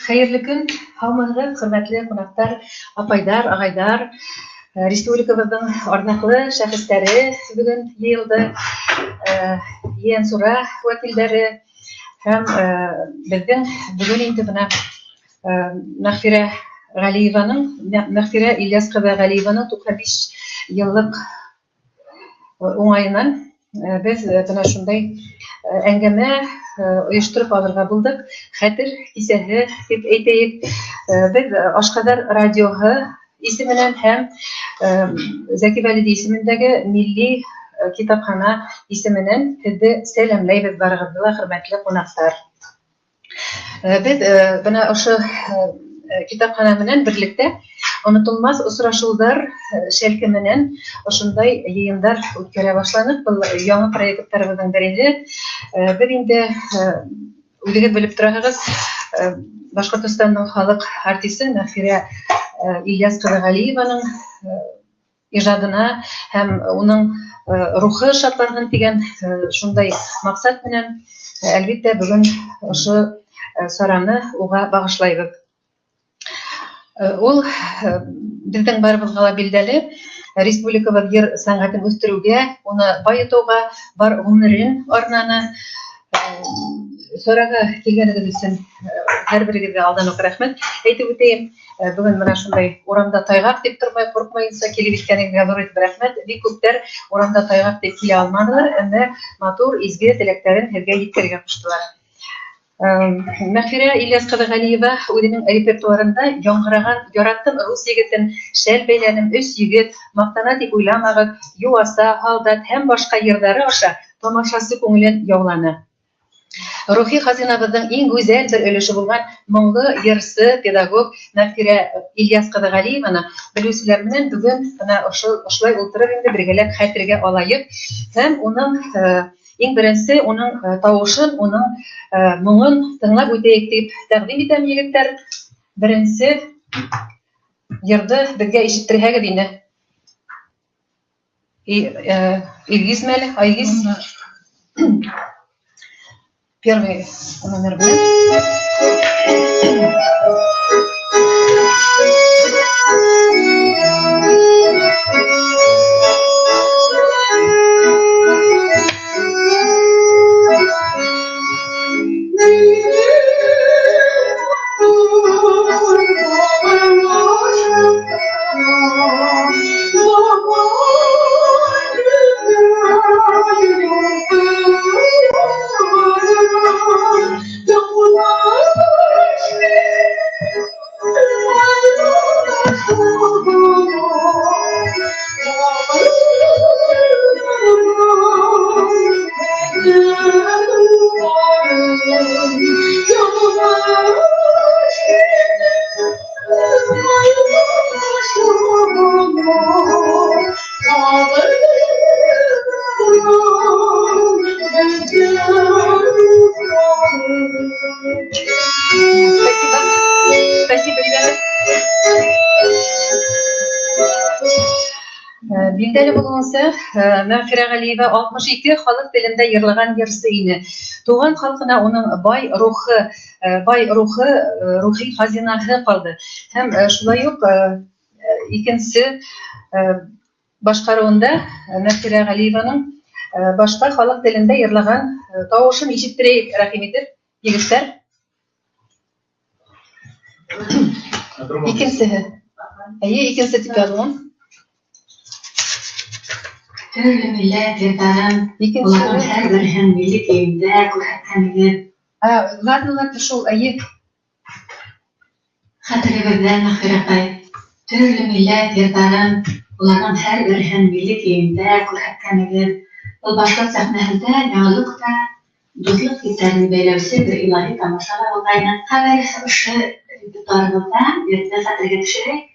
Хәйерле көн, һаумыһығыҙ, хөрмәтле ҡунаҡтар, апайҙар, ағайҙар, республикабыҙҙың арҙаҡлы шәхестәре бөгөн йыйылды, Ейәнсура вәкилдәре һәм беҙҙең бөгөн инде бына Мәғфирә Ғәлиеваның, Мәғфирә Ильяс ҡыҙы Ғәлиеваның 95 йыллыҡ уңайынан беҙ бына шундай әңгәмә ойоштороп алырға булдыҡ. Хәтер кисәһе тип әйтәйек. Беҙ Ашҡаҙар радиоһы исеменән һәм Зәки Вәлиди исемендәге милли китапхана исеменән һеҙҙе сәләмләйбеҙ барығыҙҙы ла, хөрмәтле ҡунаҡтар. Беҙ бына ошо китапхана менән берлектә онотолмаҫ осрашыуҙар шәлкеменән ошондай йыйындар үткәрә башланыҡ. Был яңы проекттарыбыҙҙың береһе. Беҙ инде үҙегеҙ белеп тораһығыҙ, Башҡортостандың халыҡ артисы Мәғфирә Ильяс ҡыҙы Ғәлиеваның ижадына һәм уның рухы шатланһын тигән шундай маҡсат менән, әлбиттә, бөгөн ошо сараны уға бағышлайбыҙ. Ул беҙҙең барыбыҙға ла билдәле, республикабыҙ йыр сәнғәтен үҫтереүгә, уны байытыуға бар ғүмерен арнаны. Сараға килгәнегеҙ өсөн һәр берегеҙгә алдан уҡ рәхмәт әйтеп үтәйем. Бөгөн бына шундай урамда тайғаҡ тип тормай, ҡурҡмайынса килеп еткәнегеҙгә ҙур итеп рәхмәт. Бик күптәр урамда тайғаҡ тип килә алманылар, әммә матур, изге теләктәрен һеҙгә еткерергә ҡуштылар. Мәғфирә Ильяс ҡыҙы Ғәлиева үҙенең репертуарында яңғыраған «Яраттым рус егетен», «Шәл бәйләнем», «Өс егет», «Маҡтана тип уйламағыҙ», «Юаса», «Һалдат» һәм башҡа йырҙары аша тамашасы күңелен яуланы. Рухи хазинабыҙҙың иң гүзәл бер өлөшө булған моңло йырсы, педагог Мәғфирә Ильяс ҡыҙы Ғәлиеваны белеүселәр менән бөгөн бына ошолай ултырып инде бергәләп хәтергә алайыҡ һәм уның иң беренсе уның тауышын, уның моңон тыңлап үтәйек тип тәҡдим итәм, егеттәр. Беренсе йырҙы беҙгә ишеттерһәгеҙ ине. Илгиз мәле, Айгиз. Первый номер белән. Спасибо. Спасибо, ребята. Билдәле булыуынса, Мәғфирә Ғәлиева 62 халыҡ телендә йырлаған йырсы ине. Туған халҡына уның бай рухы, рухи хазинаһы ҡалды. Һәм шулай уҡ икенсе башҡарыуында Мәғфирә Ғәлиеваның башҡа халыҡ телендә йырлаған тауышын ишеттерәйек, рәхим итеп, егеттәр. Икенсеһе. Әйе, икенсе тип яҙылған. Төрлө милләт йырҙарын, уларҙың һәр береһен милли кейемдә күрһәткәнегеҙ. Ладно, ладно, шул, әйе. Хәтеребеҙҙә, Мәғфирә апай, төрлө милләт йырҙарын, уларҙың һәр береһен милли кейемдә күрһәткәнегеҙ, Был башҡорт сәхнәһендә яңылыҡ та, дуҫлыҡ ептәрен бәйләүсе бер илаһи тамаша ла булғайны. Хәҙер ошо репертуарыбыҙҙан йырҙы хәтергә төшөрәйек.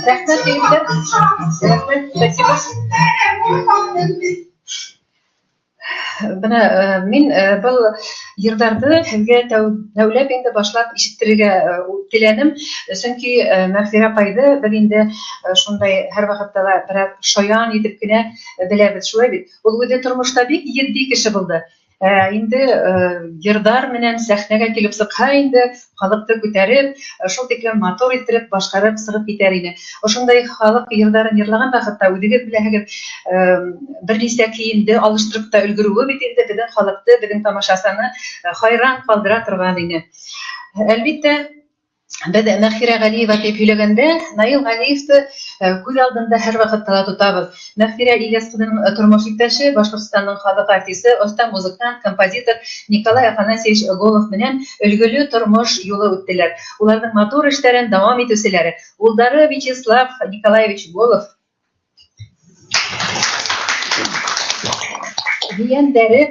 Рәхмәт, егеттәр. Рәхмәт, спасибо. Бына мин был йырҙарҙы һеҙгә тәүләп инде башлап ишеттерергә теләнем, сөнки Мәғфирә апайҙы беҙ инде шундай һәр ваҡытта ла берәр шаян итеп кенә беләбеҙ, шулай бит. Ул үҙе тормошта бик етди кеше булды. Инде йырҙар менән сәхнәгә килеп сыҡһа инде, халыҡты күтәреп, шул тиклем матур иттереп башҡарып сығып китәр ине. Ошондай халыҡ йырҙарын йырлаған ваҡытта үҙегеҙ беләһегеҙ, бер нисә кейемде алыштырып та өлгөрөүе бит инде беҙҙең халыҡты, беҙҙең тамашасыны хайран ҡалдыра торған ине. Әлбиттә, беҙ Мәғфирә Ғәлиева тип һөйләгәндә Наил Ғәлиевты күҙ алдында һәр ваҡытта ла тотабыҙ. Мәғфирә Ильяс ҡыҙының тормош иптәше, Башҡортостандың халыҡ артисы, оҫта музыкант, композитор Николай Афанасьевич Голов менән өлгөлө тормош юлы үттеләр. Уларҙың матур эштәрен дауам итеүселәре улдары Вячеслав Николаевич Голов, ейәндәре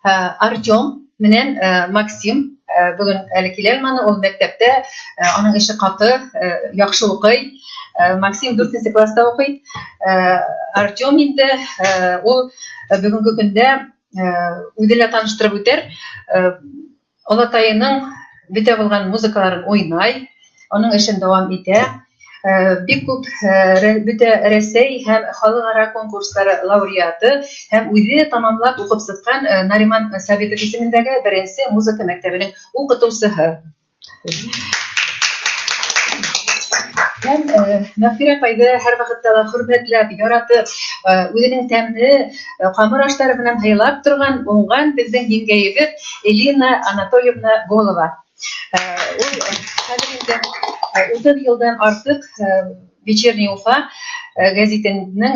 Артем менән Максим бөгөн әле килә алманы, ул мәктәптә, аның эше ҡаты, яҡшы уҡый. Максим дүртенсе класта уҡый. Артем инде, ул бөгөнгө көндә үҙе лә таныштырып үтәр. Олатайының бөтә булған музыкаларын уйнай, уның эшен дауам итә. Бик күп бөтә Рәсәй һәм халыҡ-ара конкурстары лауреаты һәм үҙе тамамлап уҡып сыҡҡан Нариман Сабитов исемендәге беренсе музыка мәктәбенең уҡытыусыһы. Һәм Мәғфирә апайҙы һәр ваҡытта ла хөрмәтләп, яратып, үҙенең тәмле ҡамыр аштары менән һыйлап торған уңған беҙҙең еңгәйебеҙ Элина Анатольевна Голова. Ул хәҙер инде утыҙ йылдан артыҡ Вечерний Уфа гәзитенең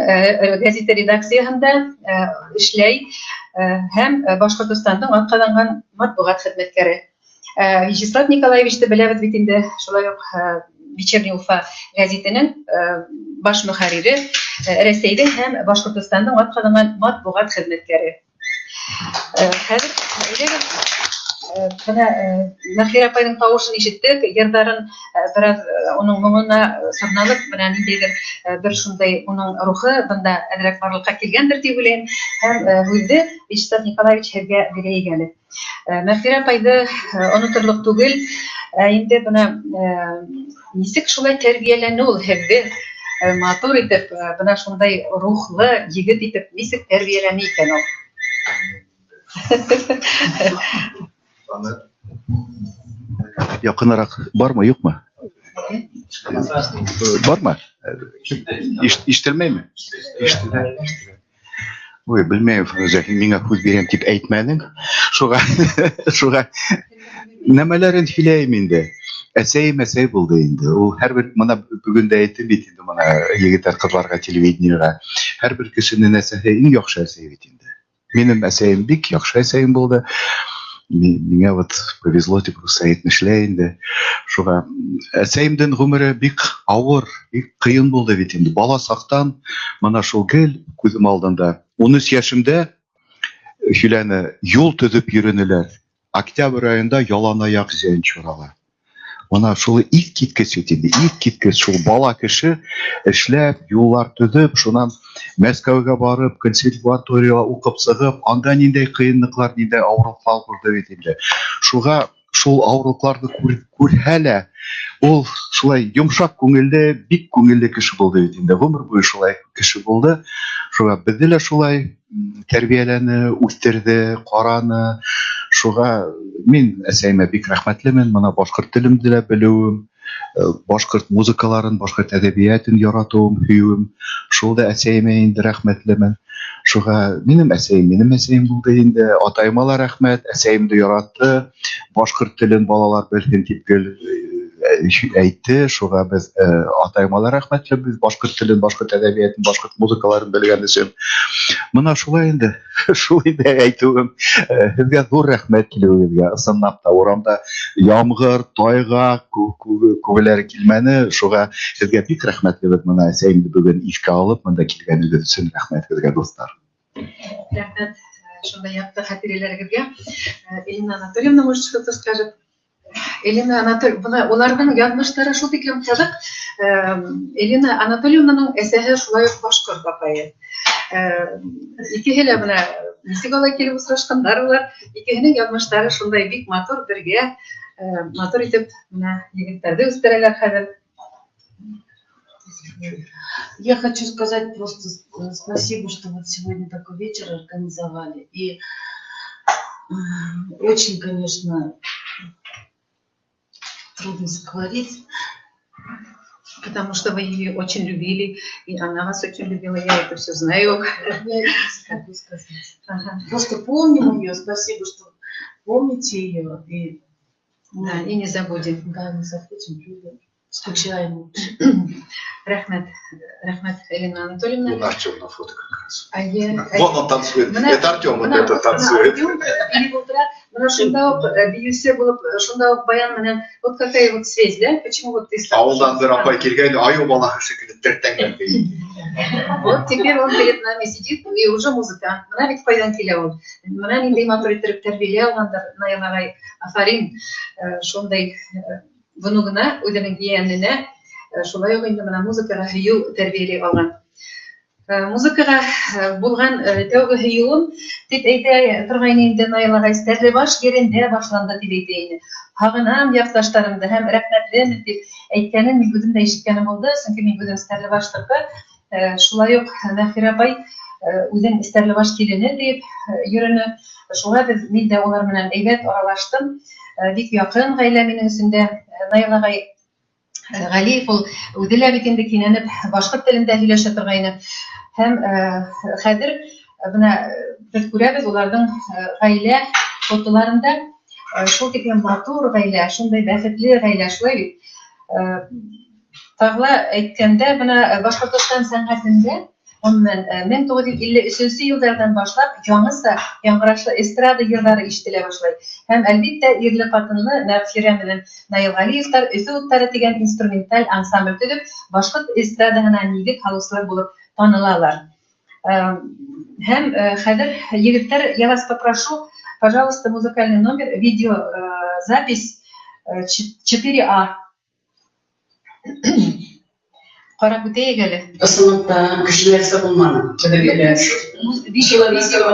гәзите редакцияһында эшләй һәм Башҡортостандың атҡаҙанған матбуғат хеҙмәткәре. Вячеслав Николаевичты беләбеҙ бит инде, шулай уҡ Вечерний Уфа гәзитенең баш мөхәррире, Рәсәйҙең һәм Башҡортостандың атҡаҙанған матбуғат хеҙмәткәре. Хәҙер әйҙәгеҙ, бына Мәғфирә апайҙың тауышын ишеттек, йырҙарын бераз уның моңона сорналып, бына ниндәйҙер бер шундай уның рухы бында әҙерәк барлыҡҡа килгәндер тип уйлайым. Һәм һүҙҙе Вячеслав Николаевич һеҙгә бирәйек әле. Мәғфирә апайҙы оноторлоҡ түгел. Инде бына нисек шулай тәрбиәләне ул һеҙҙе, матур итеп, бына шундай рухлы егет итеп нисек тәрбиәләне икән ул? Яҡыныраҡ бармы, юҡмы? Бармы? Ишетелмәйме? Ишетелә. Ой, белмәйем, Фәнүзә, һин миңә һүҙ бирәм тип әйтмәнең. Шуға, шуға нәмәләрен һөйләйем инде. Әсәйем әсәй булды инде. Ул һәр бер, бына бөгөн дә әйттем бит инде, бына егеттәр ҡыҙларға телевидениеға. Һәр бер кешенең әсәһе иң яҡшы әсәй бит инде. Минең әсәйем бик яҡшы әсәйем булды. Миңә вот повезло тип русса әйтмешләй инде. Шуға әсәйемдең ғүмере бик ауыр, бик ҡыйын булды бит инде. Бала саҡтан мына шул гел күҙем алдында. 13 йәшемдә һөйләне, юл төҙөп йөрөнөләр. Октябрь айында ялан аяҡ зәйен чурала. Мына шул ит киткес бит инде, ит киткес шул бала кеше эшләп, юллар төҙөп, шунан Мәскәүгә барып, консерваторияға уҡып сығып, анда ниндәй ҡыйынлыҡлар, ниндәй ауырлыҡлар булды бит инде. Шуға Шул ауырлыҡларҙы күрһә лә, ул шулай йомшаҡ күңелле, бик күңелле кеше булды бит инде. Ғүмер буйы шулай кеше булды. Шуға беҙҙе лә шулай тәрбиәләне, үҫтерҙе, ҡараны. Шуға мин әсәйемә бик рәхмәтлемен. Мына башҡорт телемде лә белеүем, башҡорт музыкаларын, башҡорт әҙәбиәтен яратыуым, һөйөүем. Шул да әсәйемә инде рәхмәтлемен. Шуға минең әсәйем, минең әсәйем булды инде. Атайыма ла рәхмәт, әсәйемде яратты. Башҡорт телен балалар белһен тип гел әйтте. Шуға беҙ атайыма ла рәхмәтлебеҙ, башҡорт телен, башҡорт әҙәбиәтен, башҡорт музыкаларын белгән өсөн. Мына шулай инде, шул инде әйтеүем. Һеҙгә ҙур рәхмәт килеүегеҙгә. Ысынлап та урамда ямғыр, тайғаҡ, күбеләре килмәне. Шуға һеҙгә бик рәхмәтлебеҙ. Мына әсәйемде бөгөн иҫкә алып, мында килгәнегеҙ өсөн рәхмәт һеҙгә, дуҫтар. Рәхмәт шундай яҡты хәтирәләрегеҙгә. Элина Анатольевна, может, что-то скажет? Элина Анатольевна, бына уларҙың яҙмыштары шул тиклем ҡыҙыҡ. Элина Анатольевнаның әсәһе шулай уҡ башҡорт апайы. Икеһе лә бына нисек алай килеп осрашҡандар улар. Икеһенең яҙмыштары шундай бик матур, бергә матур итеп бына егеттәрҙе үҫтерәләр хәҙер. Я хочу сказать просто спасибо, что вот сегодня такой вечер организовали. И очень, конечно, трудно заговорить. Потому что вы ее очень любили, и она вас очень любила, я это все знаю. Я не могу сказать. Ага. Просто помним ее, спасибо, что помните ее. И, да, и не забудем. Да, не забудем, любим. Скучаем. Рәхмәт, рәхмәт, Элина Анатольевна. Вон Артем на фото как раз. Вон он танцует. Это Артем вот это танцует. Мына шунда уҡ бейеүсе булып, шунда уҡ баян менән, вот какая вот связь, да? Почему вот ты стал? Ауылдан бер апай килгән, айыу балаһы шикелле тертләнгән. Вот теперь он перед нами сидит и уже музыкант. Мына бит ҡайҙан килә ул. Мына ниндәй матур иттереп тәрбиәләй алғандар, Наил ағай, афарин, шундай внугына, үҙенең ейәненә шулай уҡ инде мына музыкаға һөйөү тәрбиәләй алған. Музыкаға булған тәүге һөйөүем тип әйтә торғайны инде Наил ағай, Стәрлебаш ерендә башланды тип әйтә ине. Һағынам яҡташтарымды һәм рәхмәтлемен тип әйткәнен мин үҙем дә ишеткәнем булды, сөнки мин үҙем Стәрлебаштыҡы. Шулай уҡ Мәғфирә апай үҙен Стәрлебаш килене тип йөрөнө. Шуға беҙ, мин дә улар менән әйбәт аралаштым. Бик яҡын ғаилә минең өсөн дә. Наил ағай Ғәлиев ул үҙе лә бит инде кинәнеп башҡорт телендә һөйләшә торғайны. Һәм хәҙер бына беҙ күрәбеҙ уларҙың ғаилә фотоларында шул тиклем матур ғаилә, шундай бәхетле ғаилә, шулай бит. Тағы ла әйткәндә, бына Башҡортостан сәнғәтендә ғөмүмән 1953 йылдарҙан башлап яңыса яңғырашлы эстрада йырҙары ишетелә башлай. Һәм әлбиттә ирле-ҡатынлы Мәғфирә менән Наил Ғәлиевтар Өфө уттары тигән инструменталь ансамбль төҙөп, башҡорт эстрадаһына нигеҙ һалыусылар булып танылалар. Һәм хәҙер, егеттәр, я вас попрошу, пожалуйста, музыкальный номер, видеозапись 4А. Ҡарап үтәйек әле. Ысынлап та кешеләр булманы. Беҙгә Видео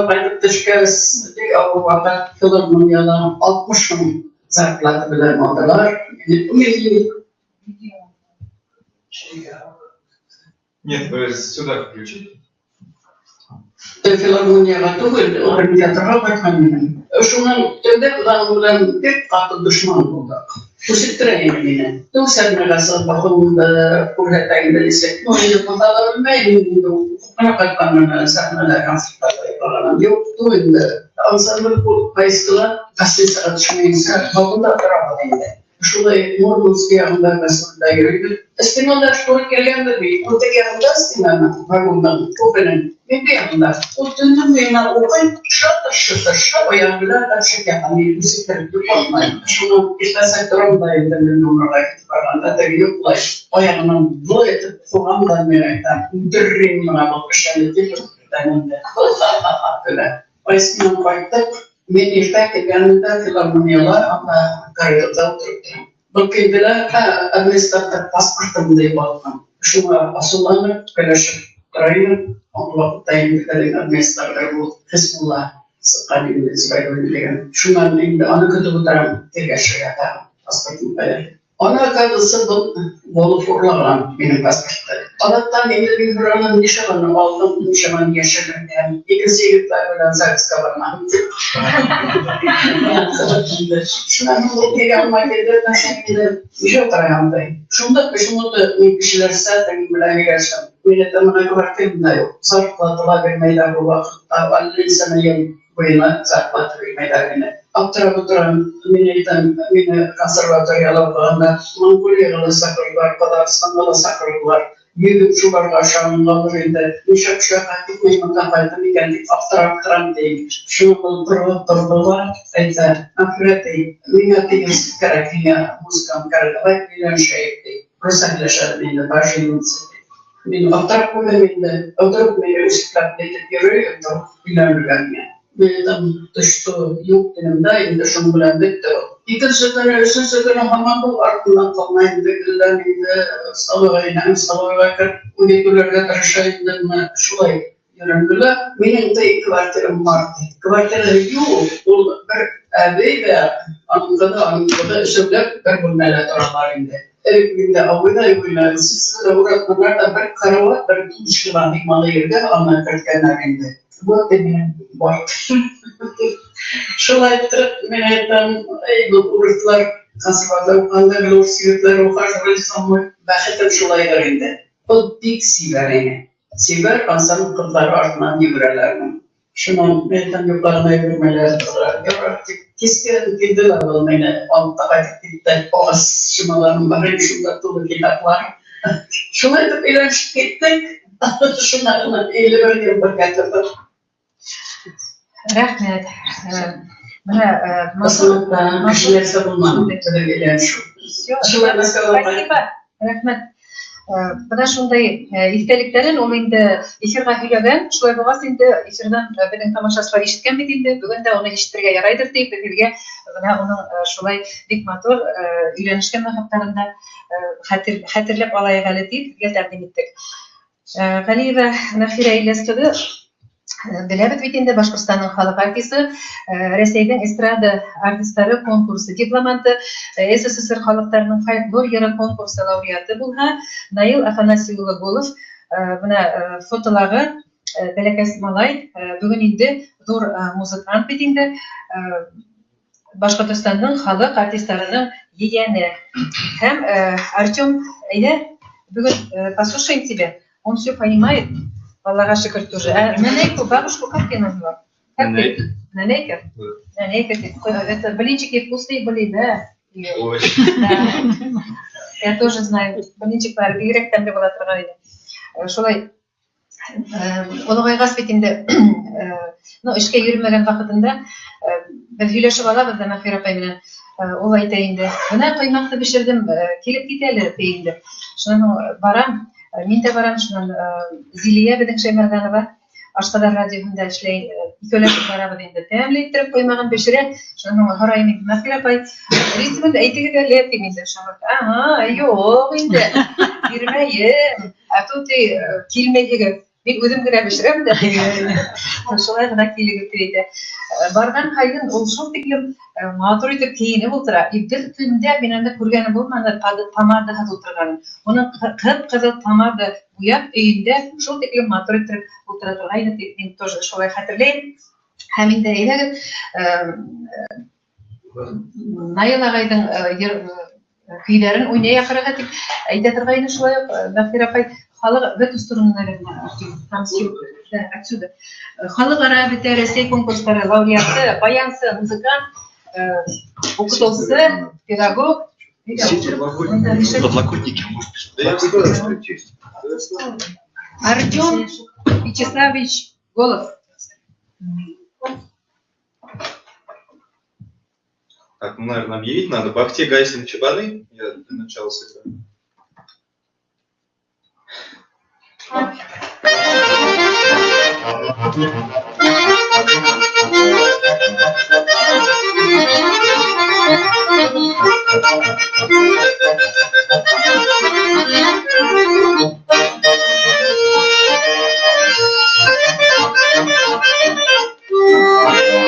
ҡайтып төшкәс, бик ауырға филармонияла 60 мең зарплата белән алдылар. Нет, вы сюда включите. Филармонияға түгел, организаторға ҡайтҡан инем. Шунан төндә уның белән бик ҡаты дошман булдыҡ. Үсектерә ине мине. Төн сәхнәгә сығып баҡыуымды күрһәтә инде нисек. Ну, инде ҡыҙҙар белмәйем инде, уҡып ҡайтҡан сәхнәлә концерттарҙа йырлағаным юҡ инде. Ансамбль поездла гостиницаға төшмәйенсә вагонда торабыҙ инде. Шулай Мурманск яғында гастролдә йөрөйбөҙ. Стеналар тура килгәндер бит. Ул теге яғында стенаны, вагондан, купеның, мин бер яғында. Ул төндөң буйына уҡый, шатыр-шытыр, аяғы белән ташып ятам, мин үсектереп йоҡлатмай. Шунан иртәнсәк торам да инде мин номерға китеп барғанда теге йоҡлай. Аяғынан былай итеп ҡуғам да мин әйтәм, үлтеререм мына был кешене тип өркөтәм инде. Ха-ха-ха көлә. Поезддан ҡайттыҡ. Мин иртә килгәнемдә филармонияла анда коридорҙа ултырып торам. Был килделәр, администратор паспортымды юғалтҡан. Шуңа асыуланып, көлөшөп тора инем. Ул ваҡытта инде теге администратор был Хисбулла. Сыҡҡан инде Зөбәйҙуллин тигән. Шунан инде аны көтөп ултырам, тиргәшергә тағы паспортым ҡайҙа. Аны, оказывается, был Голов урлаған минең паспортты. Аҙаҡтан инде мин һораным, нишләп аны алдың, нишләп аны йәшерҙең, икенсе егеттәр белән ЗАГСҡа барманым тип. Шунан ул килә алмай килде, инде нишләп ултыраһың андай? Шунда почему-то мин кешеләрсә теге белән һөйләштем. Мин әйтәм, бына квартирам да юҡ. Зарплата ла бирмәйҙәр был ваҡытта, әллә нисәмә йыл буйына зарплата бирмәйҙәр ине. Аптырап ултырам, мин әйтәм, мине консерваторияла уҡығанда Монголияға ла саҡырҙылар, Ҡаҙағстанға ла саҡырҙылар. Йөҙөм шуларға ышанғанлыр инде. Нишләп шуларға китмәй бында ҡайттым икән тип аптырап торам, ти. Шуны был боролоп торҙо ла, әйтә, Мәғфүрә, ти, миңә тигеҙ кәрәк, һиңә музыкам кәрәк, давай өйләнешәйек, ти. Русча һөйләшәбеҙ инде, пожениться, ти. Мин аптырап ҡуйҙым инде. Вдруг мине үсекләп әйтеп йөрөй, вдруг өйләнергә миңә. Мин әйтәм, ты что, юҡ тинем дә, инде шуның белән бөттө ул. Икенсе көнө, өсөнсө көнө һаман был артынан ҡалмай инде, гелдән инде столовая инәм, столовойға кереп, үҙе түләргә тырыша инде, бына шулай йөрөндө лә. Минең дә квартирам бар, ти. Квартира юҡ, ул бер әбей ҙә, аның ҡыҙы, аның ҡыҙы өсәүләп бер бүлмәлә торалар инде. Элек инде абый ҙа юҡ ине, сисеп тә уратҡандар ҙа бер карават, бер душ ҡына һыймалы ергә аны керткәндәр инде. Вот и минең бар. Шулай иттереп, мин әйтәм, эй, был урыҫлар консерватория уҡығанда гел урыҫ егеттәре ухаживали со мной. Бәхетем шулайҙыр инде. Был бик сибәр ине. Сибәр ансамбль ҡыҙҙары артынан йүгерәләр. Шунан мин әйтәм, юҡларына йүгермәләр, ярар тип. Кискерен килде лә был мине алып та ҡайтып китте. Ағас чемоданым бар ине, шунда тулы китаплар. Шулай итеп өйләнешеп киттек. Шунда ғына 51 йыл бергә торҙоҡ. Рәхмәт. Бына Ысынлап та кешеләрсә булманы беҙҙең өйләнешеү. Всё. Шулай Мәскәүгә Спасибо. Рәхмәт. Бына шундай иҫтәлектәрен ул инде эфирға һөйләгән. Шулай булғас инде эфирҙан беҙҙең тамашасылар ишеткән бит инде. Бөгөн дә уны ишетергә ярайҙыр тип беҙ һеҙгә бына уның шулай бик матур өйләнешкән ваҡыттарында хәтерләп алайыҡ әле тип һеҙгә тәҡдим иттек. Ғәлиева Мәғфирә Ильяс ҡыҙы, беләбеҙ бит инде, Башҡортостандың халыҡ артисы, Рәсәйҙең эстрада артистары конкурсы дипломанты, СССР халыҡтарының фольклор йыры конкурсы лауреаты булһа, Наил Афанасий улы Голов, бына фотолағы бәләкәс малай, бөгөн инде ҙур музыкант бит инде, Башҡортостандың халыҡ артистарының ейәне. Һәм Артем, әйҙә, бөгөн послушаем тебя. Он все понимает. Аллаға шөкөр тоже. Ә нәнәйку, бабушку как ты назвал? Как ты? Нәнәйка. Нәнәйка? Да. Нәнәйка. Это блинчики вкусные были, да? Ой. Да. Я тоже знаю. Блинчиктар бигерәк тәмле була торған ине. Шулай, олоғайғас бит инде, ну, эшкә йөрөмәгән ваҡытында, беҙ һөйләшеп алабыҙ да Мәғфирә апай менән. Ул әйтә инде, бына ҡоймаҡты бешерҙем, килеп кит әле, ти инде. Шунан һуң барам, мин дә барам, шунан Зилия беҙҙең Шәймәрҙанова Ашҡаҙар радиоһында эшләй, икәүләшеп барабыҙ инде. Тәмле иттереп ҡоймағын бешерә. Шунан һуң һорайым инде, Мәғфирә апай, рецептын әйтегеҙ әле, тим инде. Шунан, ага, юҡ инде, бирмәйем. Ә тут килмәйһегеҙ. Мин үҙем генә бешерәм дә. Шулай ғына килегеҙ тип әйтә. Барған һайын ул шул тиклем матур итеп кейенеп ултыра. И бер төндә мин аны күргәнем булманы, помадаһыҙ ултырғанын. Уның ҡып-ҡыҙыл помада буяп өйөндә шул тиклем матур итеп ултыра торғайны тип мин тоже шулай хәтерләйем. Һәм инде әйҙәгеҙ, Наил ағайҙың көйҙәрен уйнай ахырға тип әйтә торғайны шулай уҡ, Мәғфирә апай. Халыҡ в эту сторону, наверное, Артем, там съемка, да, отсюда. Халыҡ-ара бөтә Рәсәй конкурстары лауреаты, баянсы, музыкант, уҡытыусы, педагог. Сидя в подлокотнике, может, без подлокотника есть. Артем Вячеславович Голов. Так, наверное, объявить надо. Бахте Гайсин Чабаны. Я для начала сыграю. Thank you.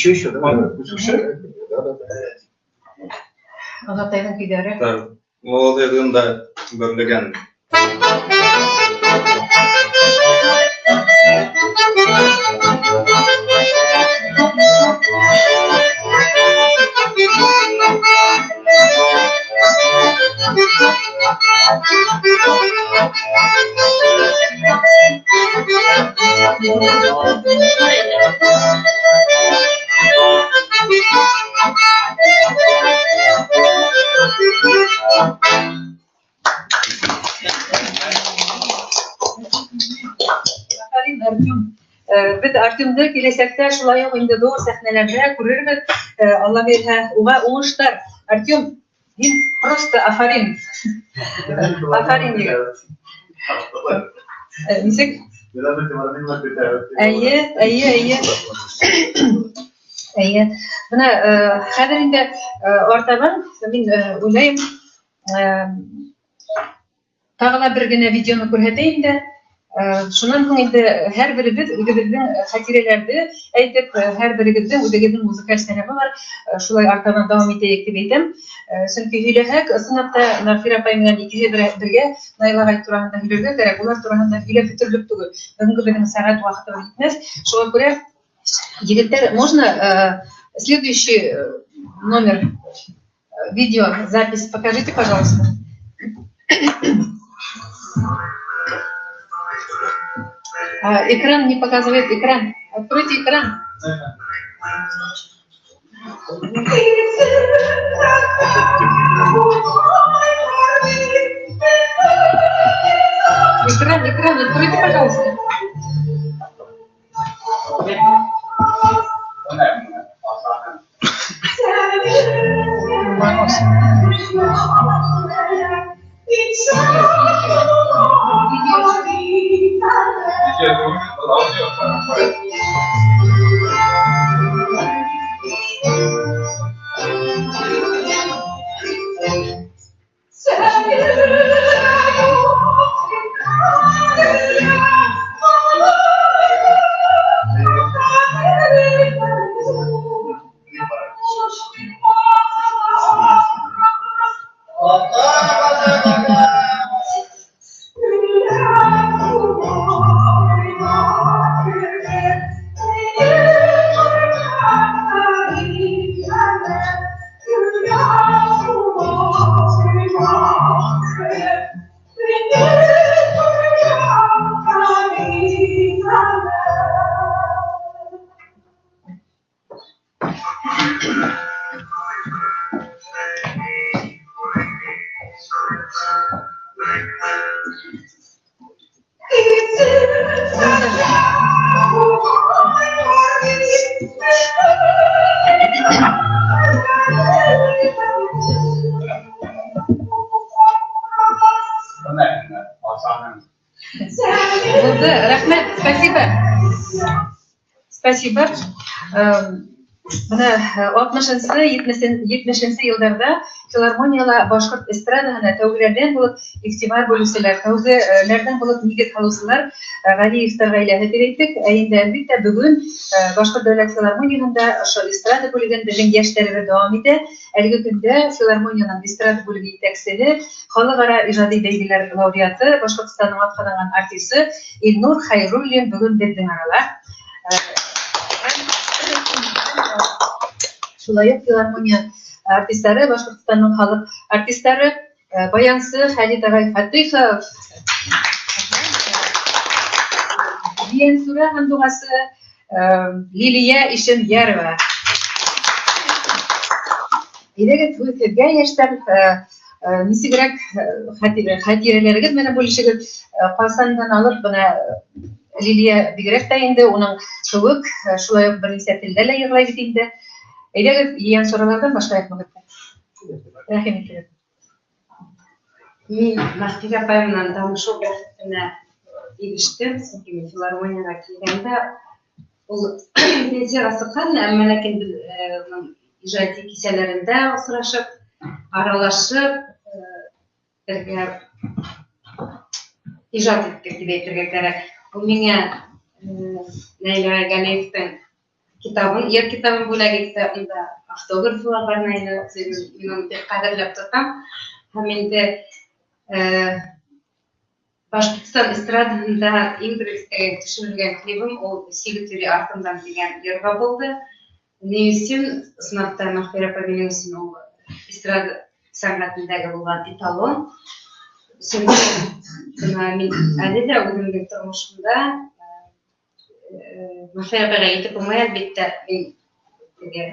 Еще, давай. Олатайҙың көйҙәре. Молодыйҙың да бөрлөгән. Афарин, Артем. Беҙ Артемды киләсәктә шулай уҡ инде ҙур сәхнәләрҙә күрербеҙ. Алла бирһә, уға уңыштар. Артем, һин просто афарин. Афарин, егет. Нисек? Эйе, эйе, эйе. Эйе. Бына хәҙер инде артабан мин уйлайым, тағы ла бер генә видеоны күрһәтәйем дә. Шунан һуң инде һәр беребеҙ үҙебеҙҙең хәтирәләрҙе әйтеп, һәр берегеҙҙең үҙегеҙҙең музыкаль сәләме бар, шулай артабан дауам итәйек тип әйтәм. Сөнки һөйләһәк, ысынлап та Мәғфирә апай менән икеһе бергә Наил ағай тураһында һөйләргә кәрәк, улар тураһында һөйләп бөтөрлөк түгел. Бөгөнгө беҙҙең сәғәт ваҡытыбыҙ етмәҫ. Шуға күрә, егеттәр, можно следующий номер видео запись покажите, пожалуйста. Экран не показывает экран. Откройте экран. Экран, экран, откройте, пожалуйста. Рәхмәт, спасибо. Спасибо. Бына 60-нсы, 70-нсе йылдарҙа филармонияла башҡорт эстрадаһына тәүгеләрҙән булып иғтибар бүлеүселәр, тәүгеләрҙән булып нигеҙ һалыусылар Ғәлиевтәр ғаиләһе тип әйттек. Ә инде әлбиттә бөгөн Башҡорт дәүләт филармонияһында ошо эстрада бүлеген беҙҙең йәштәребеҙ дауам итә. Әлеге көндә филармонияның эстрада бүлеге етәксеһе, халыҡ-ара ижади бәйгеләр лауреаты, Башҡортостандың атҡаҙанған артисы Илнур Хәйруллин бөгөн беҙҙең арала. Шулай уҡ филармония артистары, Башҡортостандың халыҡ артистары, баянсы Хәлит ағай Фатыхов, Ейәнсура һандуғасы Лилиә Ишемйәрова. Әйҙәгеҙ, һүҙ һеҙгә, йәштәр, нисегерәк хәтирәләрегеҙ менән бүлешегеҙ? Ҡасандан алып бына Лилиә бигерәк тә инде уның кеүек, шулай уҡ бер нисә телдә лә йырлай бит инде. Әйҙәгеҙ, ейәнсураларҙан башлайыҡ бөгөн. Рәхим итегеҙ. Мин Мәғфирә апай менән танышыу бәхетенә ирештем, сөнки мин филармонияға килгәндә ул пенсияға сыҡҡан, әммә ләкин беҙ уның ижади кисәләрендә осрашып, аралашып, бергә ижад иттек тип әйтергә кәрәк. Ул миңә Наилә Галиевтең китабын, йыр китабын бүләк итте, унда автографы ла бар Наилә, мин уны бик ҡәҙерләп тотам. Һәм инде Башҡортостан эстрадаһында иң беренсе төшөрөлгән клибым ул «Сигет йөрөй артымдан» тигән йырға булды. Ни өсөн? Ысынлап та Мәғфирә апай минең өсөн ул эстрада сәнғәтендәге булған эталон. Сөнки бына мин әле лә үҙемдең тормошомда Мәғфирә апайға етеп булмай, әлбиттә, мин теге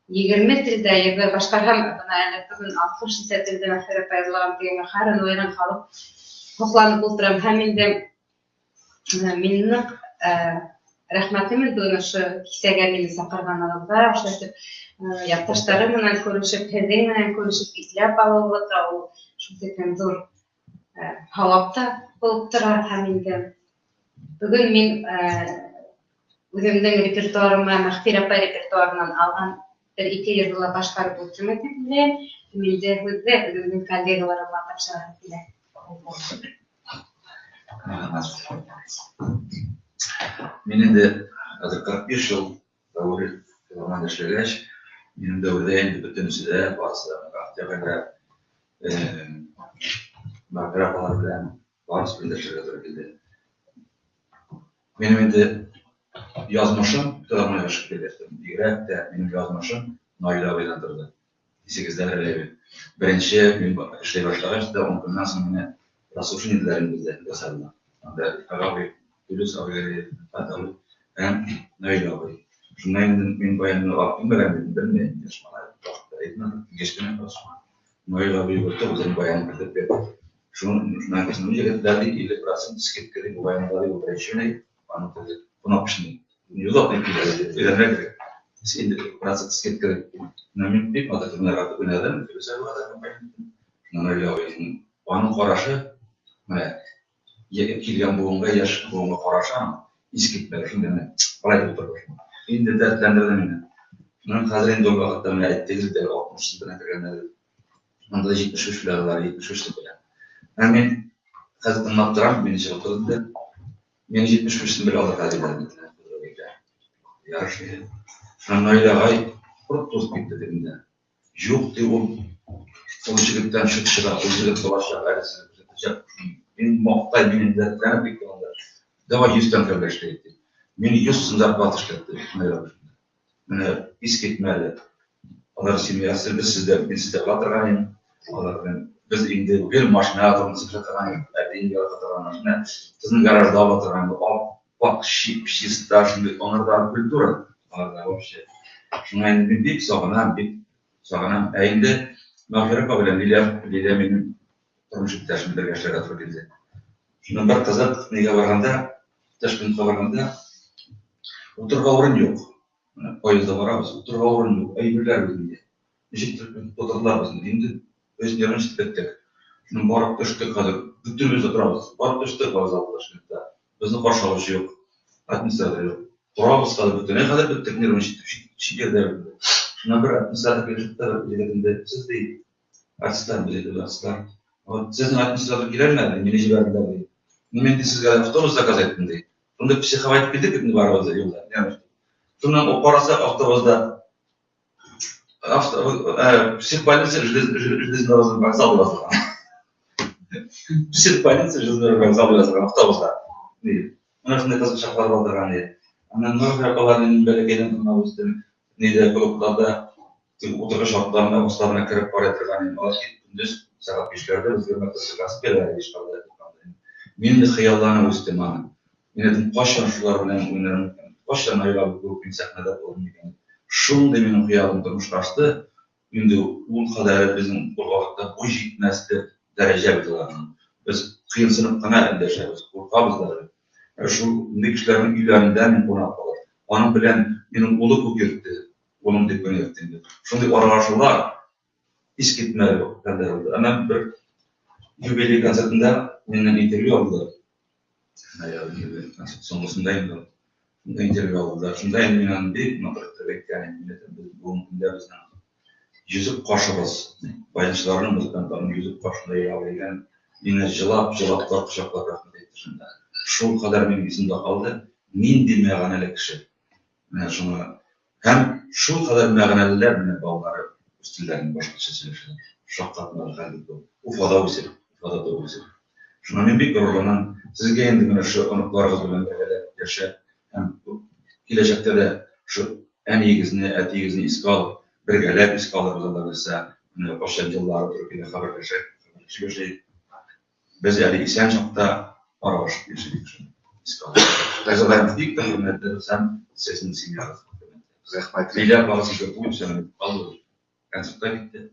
20 телдә йырҙар башҡарһам, бына әле бөгөн 60 нисә телдә Мәғфирә апай йырлаған тигәнгә хайран уйран ҡалып һоҡланып ултырам. Һәм инде мин ныҡ рәхмәтлемен бөгөн ошо кисәгә мине саҡырғанығыҙға, ошо итеп яҡташтарым менән күрешеп, һеҙҙең менән күрешеп иҫләп алыуығыҙға, ул шул тиклем ҙур һауап та булып тора. Һәм инде бөгөн мин үҙемдең репертуарыма Мәғфирә апай репертуарынан алған бер ике йырҙы ла башҡарып үтермен тип уйлайым. Инде һүҙҙе үҙемдең коллегаларыма тапшырғым килә. Мин инде хәҙер 45 йыл дәүер филармонияда эшләгәс, минең дәүерҙә инде бөтөнөсө лә барыһы да октябрҙә Мәғфирә апалар белән барыһы белән эшләргә тура килде. Минең инде язмышым филармонияға эшкә килде. Бигерәк тә минең язмышым Наилә абыйҙан торҙо. Исегеҙҙә әле. Беренсе мин эшләй башлағас та 10 көннән һуң мине прослушивание беҙҙә яһалды. Анда абый, Филүс абый, абый һәм Наилә абый. Шунан инде мин баянны алып килмәгән, белмәйем, йәш малай, ваҡытта әйтмәне, килгәс кенә Наилә абый үтте, үҙенең баянын кертеп бирҙе. Шунан кисен егетләр 50% скидка дип баянда дип утыра, аны теге кнопочный юлап дип килә, өйрәнергә кәрәк. Инде процент скидка дип. Мин бик матур уйнарга уйнадым, Филүс абыйга да Наилә абыйның аның ҡарашы, менә килгән буынға, йәш буынға ҡарашы аның ис китмәле, шундай менә былай итеп ултыра башланы. Инде дәртләндерҙе мине. Шунан хәҙер инде ул ваҡытта менә әйттегеҙ бит әле, 60 белән кергәндә, анда да 73 белән алар, 73 белән. Ә мин хәҙер тыңлап торам, мине чыгып торҙо. Мин 73 белән алырға тиҙәр. Ярыш ине. Шунан Наилә ағай ҡорт туҙып китте тегендә. Юҡ, ти ул, ул егеттән шөт сыға, ул егет буласаҡ, әле күрһәтәсәк. Мин маҡтай, мин дәртләнеп киттем анда. Давай 100 тәңкә белән эшләйек, ти. Мин 100 сум зарплата эшләтте. Менә ис китмәле. Алар семьясы, без сездә, мин сездә була торган идем. Алар белән без инде гел машина турында торган идек, әтием ярата торган машина. Безнең гаражда була торган иде. Ап-ак, чип-чиста, шундый аңарда культура аларда вообще. Шуңа инде мин бик сагынам, бик сагынам. Ә инде Мәғфирә апа белән Лилия минем тормыш иптәшем бергә эшләргә туры килде. Шуннан бер кызык, нигә барганда, Ташкентка барганда, утырырга урын юк. Поездда барабыз, утырырга урын юк, әйберләр безнең. Ничек тотырдылар безне, инде без нервничать иттек. Шуннан барып төштек хәзер, бөтенебез дә торабыз. Барып төштек вокзалда Ташкентта. Безне каршы алучы юк, администратор юк. Торабыз хәзер бөтенләй хәзер беттек, нервы чит җирдә. Шуннан бер администратор килеп чыкты, егет инде, сез ди, артистлар, без әйтеп артистлар. Вот сезнең администратор киләлмәде, мине җибәрделәр ди. Мин ди сезгә автобус заказ иттем ди. Шунда психовать итеп килдек инде барыбыз да юлда. Шуннан ул караса автобуста психбольница железнодорожный вокзал язылган. Психбольница железнодорожный вокзал язылган автобуста. Менә шундый кызык чаклар булдырган иде. Аннан Нурфия апалар минем бәләкәйдән тыңлап үстем. Нидә клубларда утыргыч артларына, асларына кереп карый торган идем. Алар көндез сәгать 5-ләрдә безгә мәктәпкә киләләр еш калды. Мин дә хыялланып үстем аны. Мин әйтем, кайчан шулар белән уйнармын икән, кайчан Наил абый кебек мин сәхнәдә булырмын икән. Шундый минем хыялым тормышка ашты. Инде ул кадәре безнең ул вакытта буй җитмәслек дәрәҗә бит аларның. Без кыенсынып кына эндәшәбез, куркабыз даже. Шул кешеләрнең өйләрендә мин кунак булып, аның белән минем улы күк йөртте, улым дип кенә йөртте инде. Шундый аралашулар искитмәле хәлләр булды. Әмма бер юбилей концертында миннән интервью алдылар. Концерт соңгысында инде шунда интервью алдылар. Шунда инде мин аны бик матур итеп әйткән идем. Без бүгенге көндә безнең йөзек кашыбыз, баянчыларның, музыкантларның йөзек кашында йөргән, мине җылап-җылап та кочаклап рәхмәт әйтте шунда. Шул кадәр минем исемдә калды, нинди мәгънәле кеше. Менә шуңа һәм шул кадәр мәгънәлеләр менә балалары үз телләрен башкача сөйләшәләр. Шаккатмалы хәл бит бу. Уфада үсеп, Уфада туып үсеп. Шуңа мин бик горурланам. Сезгә инде менә шул оныкларыгыз белән бергәләп яшәп һәм киләчәктә дә шул әниегезне, әтиегезне искә алып, бергәләп искә алырбыз, Алла бирсә. Менә кайчан еллары туры килә, хәбәрләшеп, хәбәрләшеп яшәйек. Без әле исән чакта аралашып яшәйек шуны. Искә алып. Газаларыбыз бик тә хөрмәтле һәм сезнең семьягыз. Рәхмәт. Лилия апагыз еще күп калды. Концертта китте.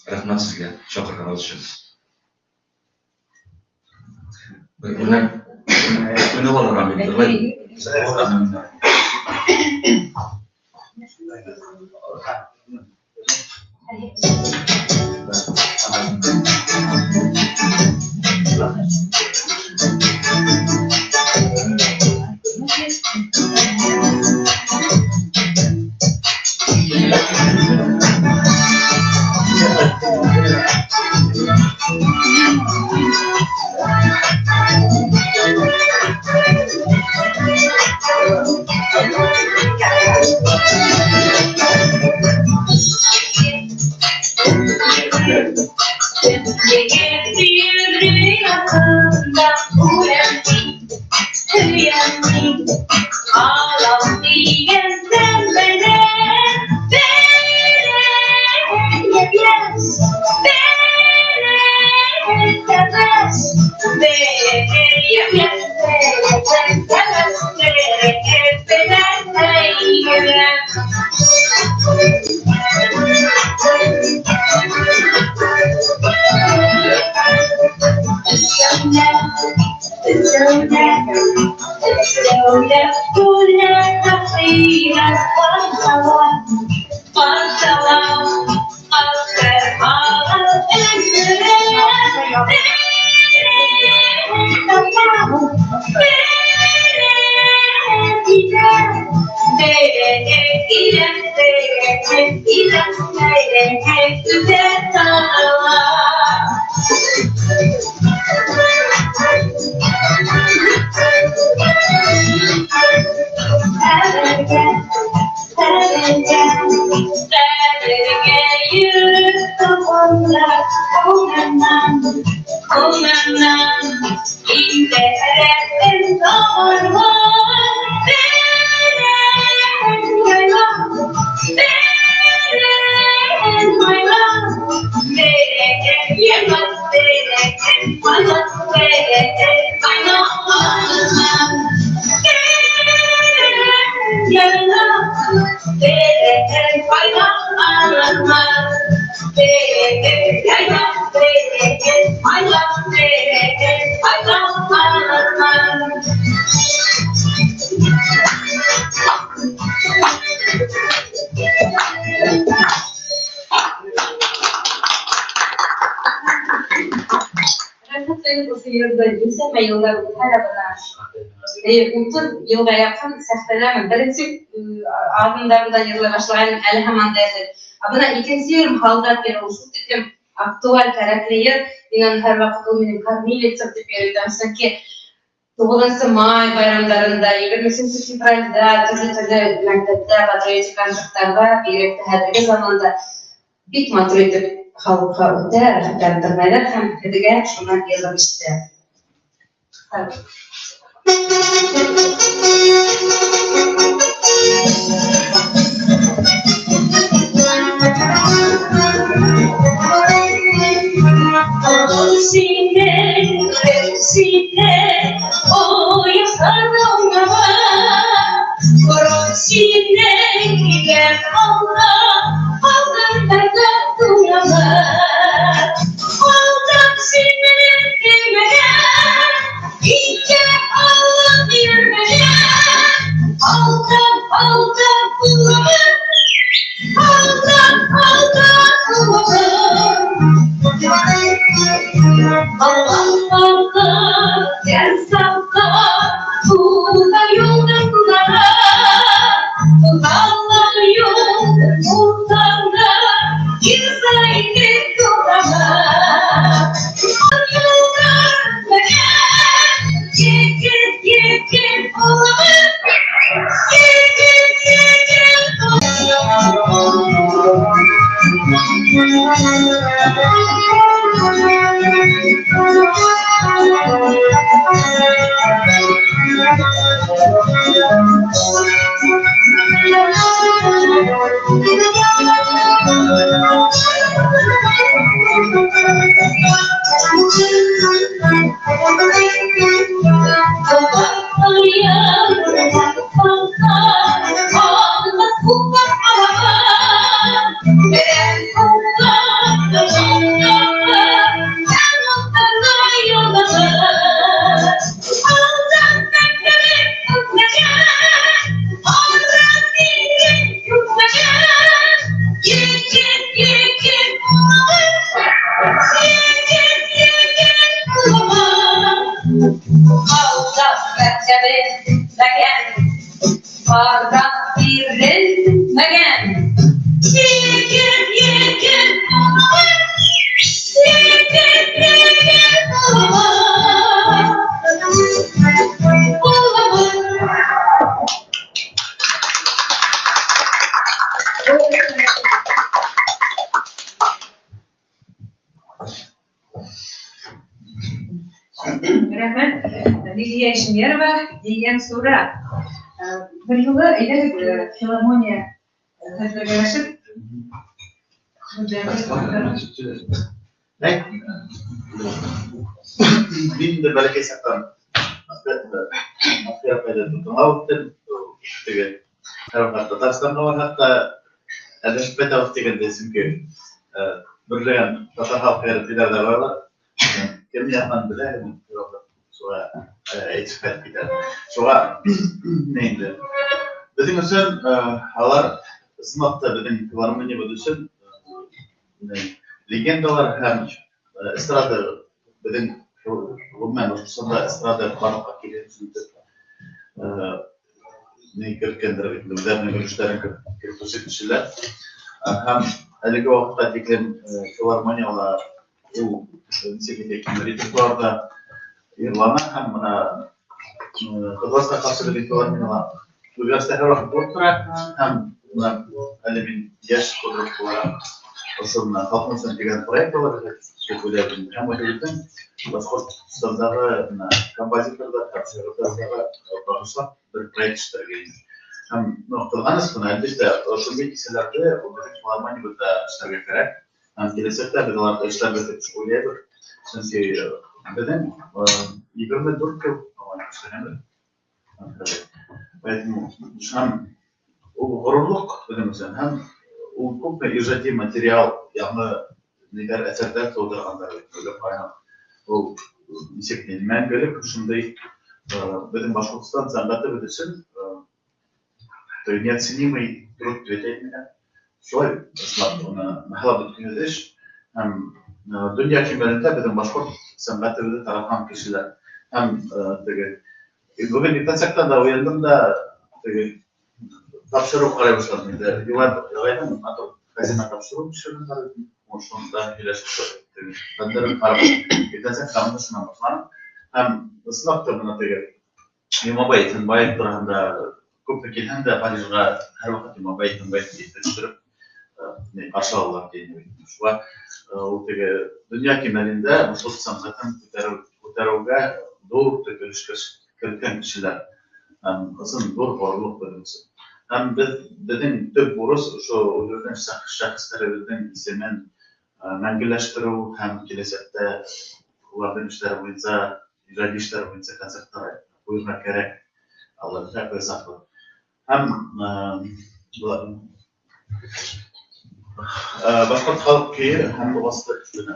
Рәхмәт сезгә чакырганыгыз өчен. Бер үрнәк уйнап алырга мин. 30 йылға яҡын сәхнәләмен. Беренсе аҙымдарымда йырлай башлағайным, әле һаман да йырлайым. Ә бына икенсе йырым «Һалдат» йыры, ул шул тиклем актуаль, кәрәкле йыр. Мин уны һәр ваҡыт, ул минең кормилицам тип йөрөтәм, сөнки 9 май байрамдарында, 23 февралдә, төрлө-төрлө мәктәптә, патриотик концерттарҙа, бигерәк тә хәҙерге заманда бик матур итеп халыҡҡа үтә, рәхәтләнеп тыңлайҙар һәм һеҙгә шунан йырлап ишетә. Рәхмәт, Лилия Ишмерова, дигән сура. Бер юлы әйдәгеҙ филармония бергәләшеп. Мин дә бәләкәй саҡтан тыңлап үҫтем. Теге Татарстанға барһаҡ та әҙәшеп ҡайтабыҙ тигәндәй, сөнки берләгән татар халҡы телдәрҙә баралар. Кем яҡын белә, шуға әйтеп ҡайтып китә. Шуға инде беҙҙең өсөн алар ысынлап та беҙҙең филармониябыҙ өсөн легендалар һәм эстрада, беҙҙең ғөмүмән Башҡортостанда эстрада барлыҡҡа килһен өсөн ни керткәндер, үҙҙәренең өлөштәрен кертеүсе кешеләр. Һәм әлеге ваҡытҡа тиклем филармонияла ул нисек әйтәйек, репертуарҙа йырлана һәм бына ҡыҙғанысҡа ҡаршы беҙҙең филармонияла үҙгәрештәр һәр ваҡыт булып тора. Һәм бына әле мин йәш художник булараҡ ошо бына «Халҡым өсөн» тигән проект бар, тип уйлайым. Һәм үҙебеҙҙең Башҡортостандағы бына композиторҙар һәм шағирҙарға бағышлап бер проект эшләргә инде. Һәм ҡыҙғаныс бына, әлбиттә, ошондай кисәләрҙе беҙҙең филармониябыҙҙа эшләргә кәрәк. Һәм киләсәктә беҙ уларҙы эшләрбеҙ тип уйлайбыҙ. Сөнки беҙҙең 24 йыл эшләгәнбеҙ. Поэтому һәм ул ғорурлыҡ беҙҙең өсөн, һәм ул күпме ижади материал, яңы ниҙәр, әҫәрҙәр тыуҙырғандар уйлап ҡараһаң, ул нисек ни, мәңгелек ошондай беҙҙең Башҡортостан сәнғәте беҙ өсөн неоценимый труд тип әйтәйем мин. Шулай ысынлап уны баһалап бөткөһөҙ эш. Һәм донъя кимәлендә беҙҙең башҡорт сәнғәтебеҙҙе таратҡан кешеләр. Һәм теге Бөгөн иртәнсәктән дә уяндым да теге тапшырыу ҡарай башланым инде. Юлай ағайҙың матур хазина тапшырыу төшөргән бар ине. Шунда һөйләшеп хәлдәрен ҡарап иртәнсәк таңды шунан башланым. Һәм ысынлап та бына теге Йомабай Иҫәнбаев тураһында күпме килһәң дә Парижға һәр ваҡыт Йомабай Иҫәнбаев тип төшөрөп ҡаршы алалар тине. Шуға ул теге донъя кимәлендә башҡорт сәнғәтен күтәреүгә ҙур өлөш керткән кешеләр. Һәм ысын ҙур ғорурлыҡ беҙҙең өсөн. Һәм беҙҙең төп бурыс ошо үҙебеҙҙең шәхестәребеҙҙең исемен мәңгеләштереү һәм киләсәктә уларҙың эштәре буйынса, ижади эштәре буйынса концерттар ҡуйырға кәрәк. Алла ҡуйсаҡбыҙ. Һәм башҡорт халыҡ көйө һәм доғасы өҫтөнә.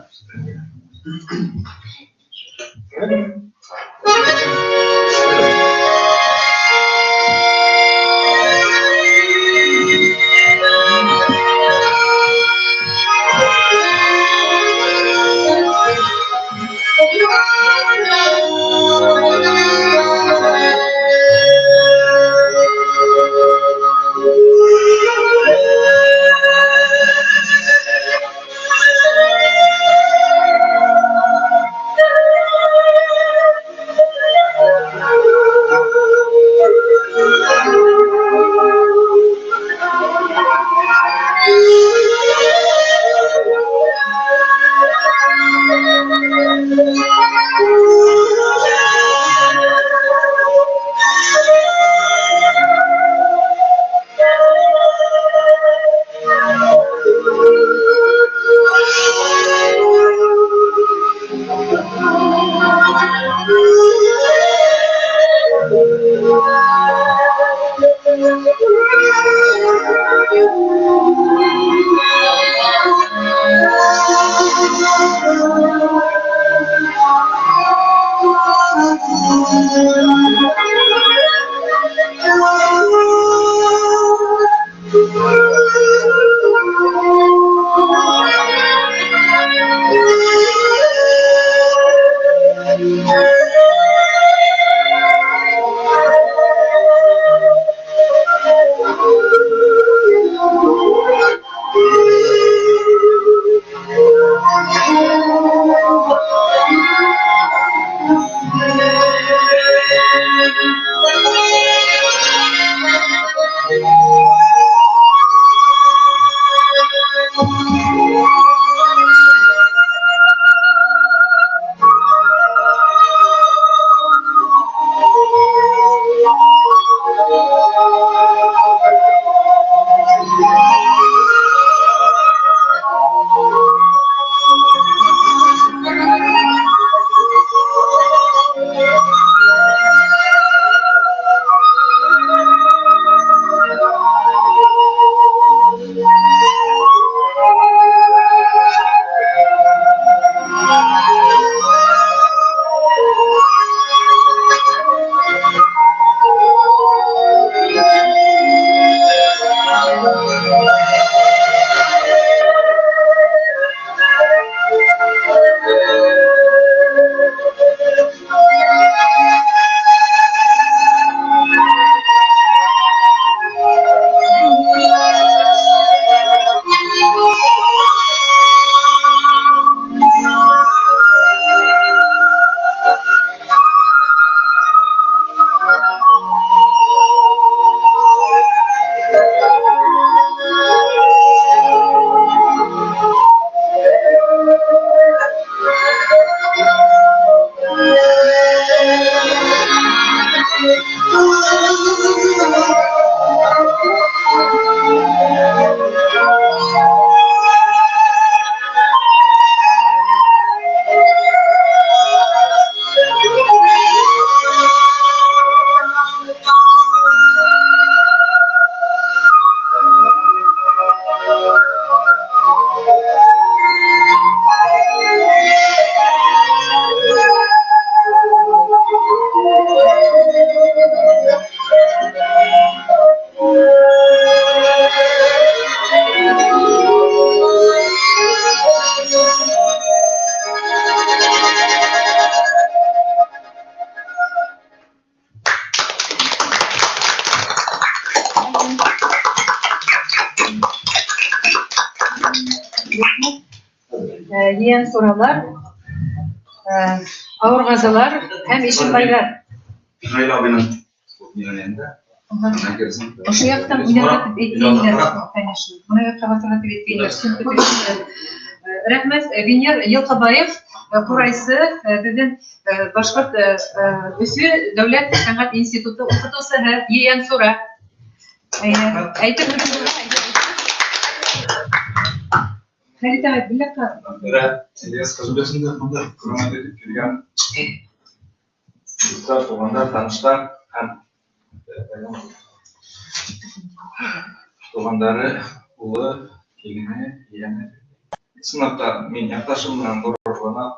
Ейәнсуралар, Ауырғазылар һәм Ишембайҙар. Наил абыйның ниләрендә. Ошо яҡтан уйнарға тип әйткәйнеләр, конечно. Бына яҡҡа баҫырға тип әйткәйнеләр, сөнки рәхмәт, Венер Йылҡыбаев, ҡурайсы, беҙҙең Башҡорт Өфө дәүләт сәнғәт институты уҡытыусыһы Ейәнсура. Әйтер һүҙең булһа, Хәлит ағай, бер яҡҡа. Ильяс Ҡазуллин бында хөрмәт итеп килгән дуҫтар, туғандар, таныштар һәм туғандары, улы, килене, ейәне. Ысынлап та, мин яҡташым менән ғорурланам.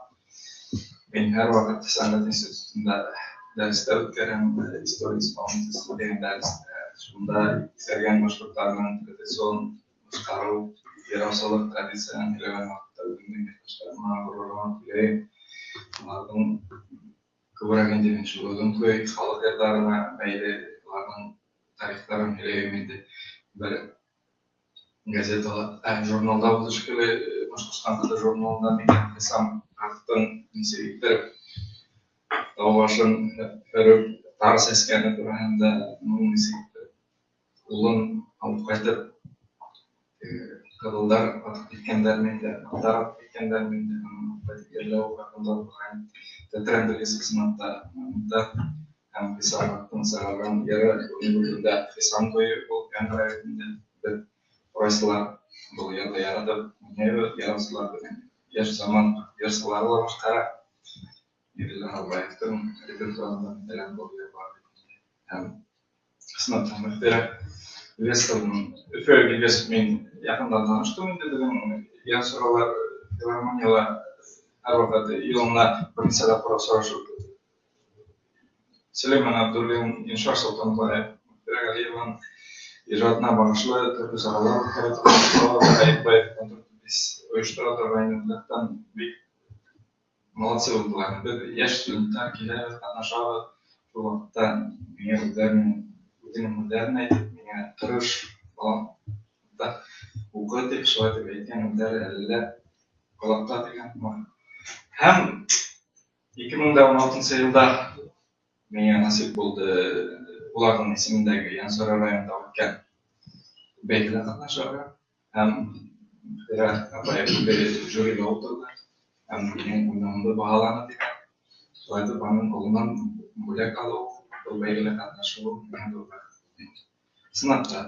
Мин һәр ваҡыт сәнғәт институтында дәрестәр үткәрәм, история исполнительства тигән дәрестә. Шунда иҫәргән башҡорттарының традицион башҡарыу, йыраусылыҡ традицияһын һөйләгән ваҡытта үҙемдең яҡташтарыма ғорурланып һөйләйем. Уларҙың күберәк инде мин шул оҙон көй, халыҡ йырҙарына бәйле, уларҙың тарихтарын һөйләйем инде. Бер газетала, журналда булды шикелле, Башҡортостан ҡыҙы журналында миңә Хисам ҡарттың нисек иттереп тау башын һөрөп тар сәскәне тураһында, уның нисек иттереп улын алып ҡайтып, ҡыҙылдар атып киткәндәр инде, аттар атып киткәндәр инде, ҡайтып ерләү хаҡында булған тетрәндергес ысынлап та моменттар. Һәм Хисам ҡарттың сығарған йыры бөгөнгө көндә Хисам көйө булып яңғырай инде. Беҙ ҡурайсылар был йырҙы яратып уйнайбыҙ, йыраусылар беҙҙең йәш заман йырсылары ла башҡара. Ирел Аралбаевтың репертуарында мәҫәлән был йыр бар бит инде. Һәм ысынлап та Мәғфирә Ильясовның Өфөгә килгәс мин яҡындан таныштым инде беҙҙең Ейәнсуралар филармонияла һәр ваҡыт йылына бер нисә тапҡыр осрашып Сөләймән Абдуллин, Иншар Солтанбаев, Мәғфирә Ғәлиеваның ижадына бағышлы төрлө саралар үткәрә торған, Ғәйепбаев ойоштора торған бик молодцы булдылар. Беҙ йәш студенттар киләбеҙ, ҡатнашабыҙ. Шул ваҡытта миңә үҙенең һүҙҙәрен әйтеп, миңә тырыш, балам, уҡы тип, шулай тип әйткән һүҙҙәре әле лә ҡолаҡта тигән һымаҡ. Һәм 2016 йылда миңә насип булды уларҙың исемендәге Ейәнсура районында үткән бәйгелә ҡатнашырға. Һәм Мәғфирә апай үҙе жюриҙа ултырҙы һәм минең уйнауымды баһаланы тигән. Шулай итеп, аның ҡулынан бүләк алыу, был бәйгелә ҡатнашыу миңә ҙур бәхет булды. Ысынлап та,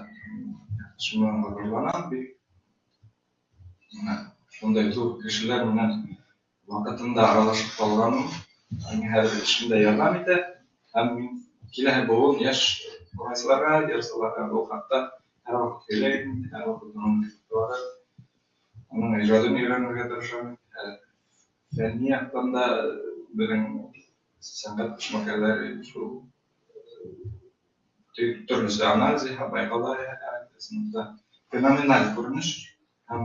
шунан ғорурланам бик. Бына шундай ҙур кешеләр менән ваҡытында аралашып ҡалғаным миңә хәҙер эшемдә ярҙам итә. Һәм мин киләһе быуын йәш ҡурайсыларға, йырсыларға был хаҡта һәр ваҡыт һөйләйем, һәр ваҡыт уның репертуары, уның ижадын өйрәнергә тырышам. Фәнни яҡтан да беҙҙең сәнғәт эшмәкәрҙәре шул төрлөсә анализ яһап, байҡауҙар яһай, феноменаль күренеш. Һәм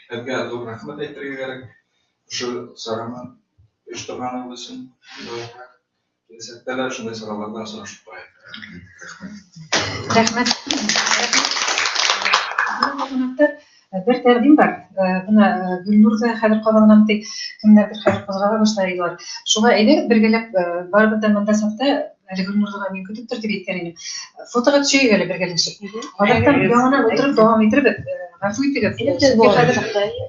һеҙгә ҙур рәхмәт әйтергә кәрәк ошо сараны ойошторғанығыҙ өсөн. Киләсәктә лә ошондай сараларҙа осрашып торайыҡ. Рәхмәт. Ҡунаҡтар, бер тәҡдим бар. Бына Гөлнур ҙа хәҙер ҡабаланам ти, кемдәрҙер хәҙер ҡуҙғала башлай. Шуға әйҙәгеҙ бергәләп барыбыҙ ҙа бында саҡта, әле Гөлнурға мин көтөп тор тип әйткән инем. Фотоға төшәйек әле бергәләшеп. Аҙаҡтан яңынан ултырып дауам итербеҙ. Ғәфү итегеҙ. Сөнки хәҙер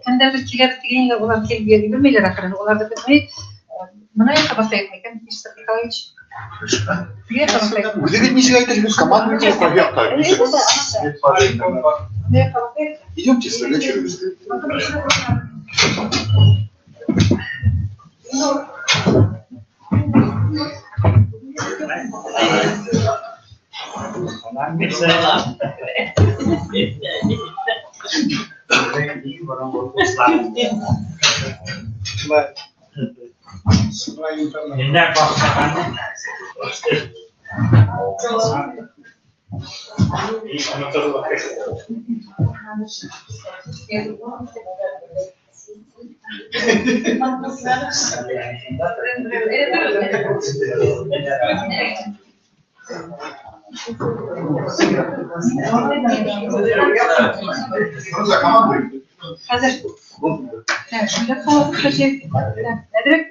кемдәрҙер киләбеҙ тигәнгә улар килеп өлгөрмәйләр ахыры. Уларҙы көтмәйек. Бына яҡҡа баҫайыҡ микән, Мистер Николаевич? Үҙегеҙ нисек әйтерһегеҙ, команда яҡта. Идемте сюда через. Хәҙер шунда ҡалабыҙ хәҙер. Әҙерәк.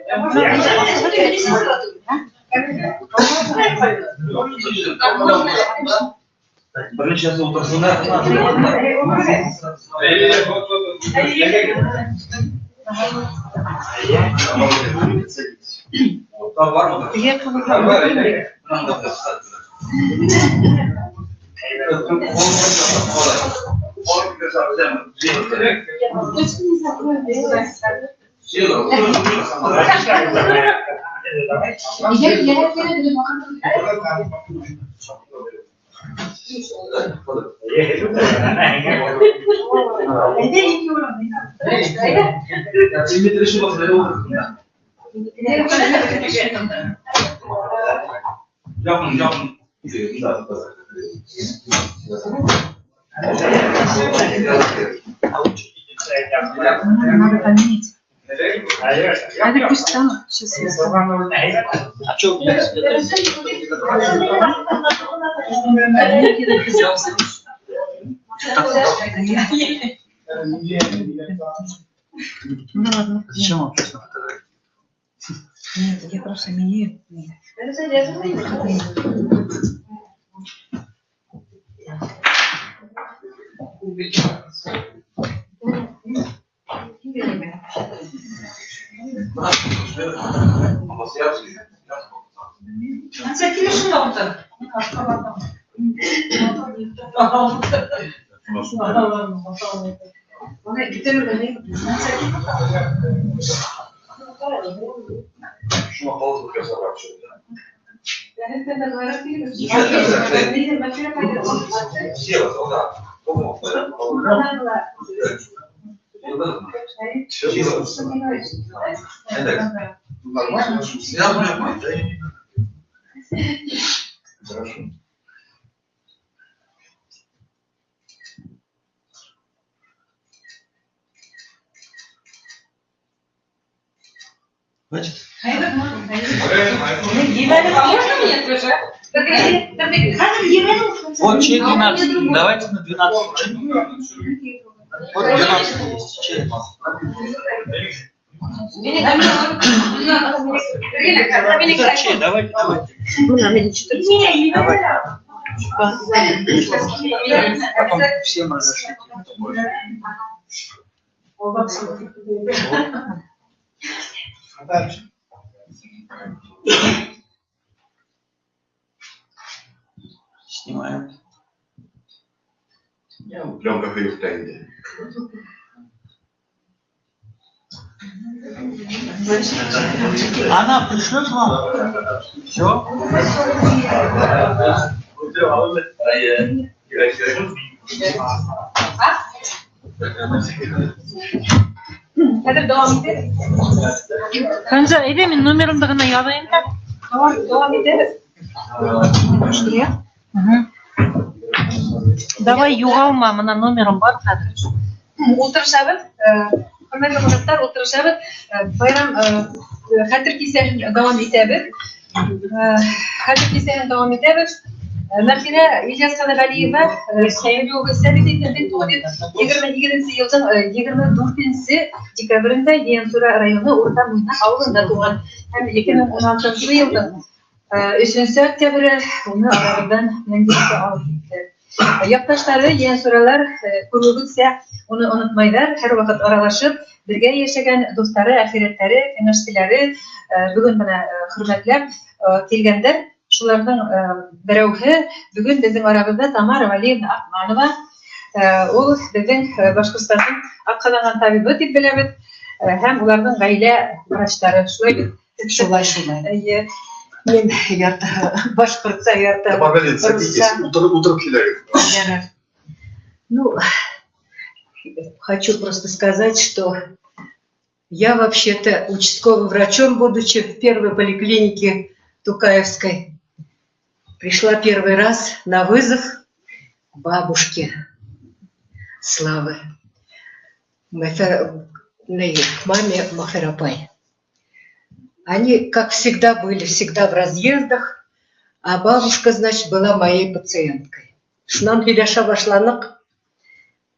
Берничәсе ултырһындар. Теге ҡабырға. Яҡын, яҡын. Надо поменять. Надо пусть там. Сейчас я встану. А что? Ну ладно. Зачем вам честно фотографии? Нет, я просто меняю. Шуңа калып ясарга Нормально? Хорошо. Хватит? А можно мне тоже? Вот чей 12. Давайте на 12. Вот 12 есть. Чей 12? Чей? Давайте, давайте. Давай. Потом всем разошлите. Дальше. Снимаем. Пленка ҡойоҡта инде. Она пришлет вам? Все? Хәҙер дауам итәбеҙ. Ханжа, әйҙә мин номерымды ғына яҙайым да. Дауам итәбеҙ. Давай юғалма, мына номерым бар хәҙер. Ултырышабыҙ. Хөрмәтле ҡунаҡтар, ултырышабыҙ. Байрам хәтер кисәһен дауам итәбеҙ. Хәтер кисәһен дауам итәбеҙ. Мәғфирә Ильяс ҡыҙы Ғәлиева 28 йылдың 24 декабрендә Ейәнсура районы Урта Муйнаҡ ауылында тыуған һәм 2016 йылдың 3 октябре уны арабыҙҙан мәңгелеккә алып китте. Яҡташтары Ейәнсуралар күреүебеҙсә уны онотмайҙар, һәр ваҡыт аралашып, бергә йәшәгән дуҫтары, әхирәттәре, кәңәшселәре бөгөн бына хөрмәтләп килгәндәр. Шуларҙың берәүһе бөгөн беҙҙең арабыҙҙа Тамара Валиевна Аҡманова. Ул беҙҙең Башҡортостандың аҡҡаҙанған табибы тип беләбеҙ, һәм уларҙың ғаилә врачтары. Шулай бит? Шулай, шулай. Эйе. Мин ярты башҡортса, ярты Тамара Валерьевна, садитесь, русса. утырып киләгеҙ. Ну, хочу просто сказать, что я вообще-то участковым врачом, будучи в первой поликлинике Тукаевской, пришла первый раз на вызов бабушке Славы, к маме Махерапай. Они, как всегда, были всегда в разъездах, а бабушка, значит, была моей пациенткой. Шунан һөйләшә башланыҡ.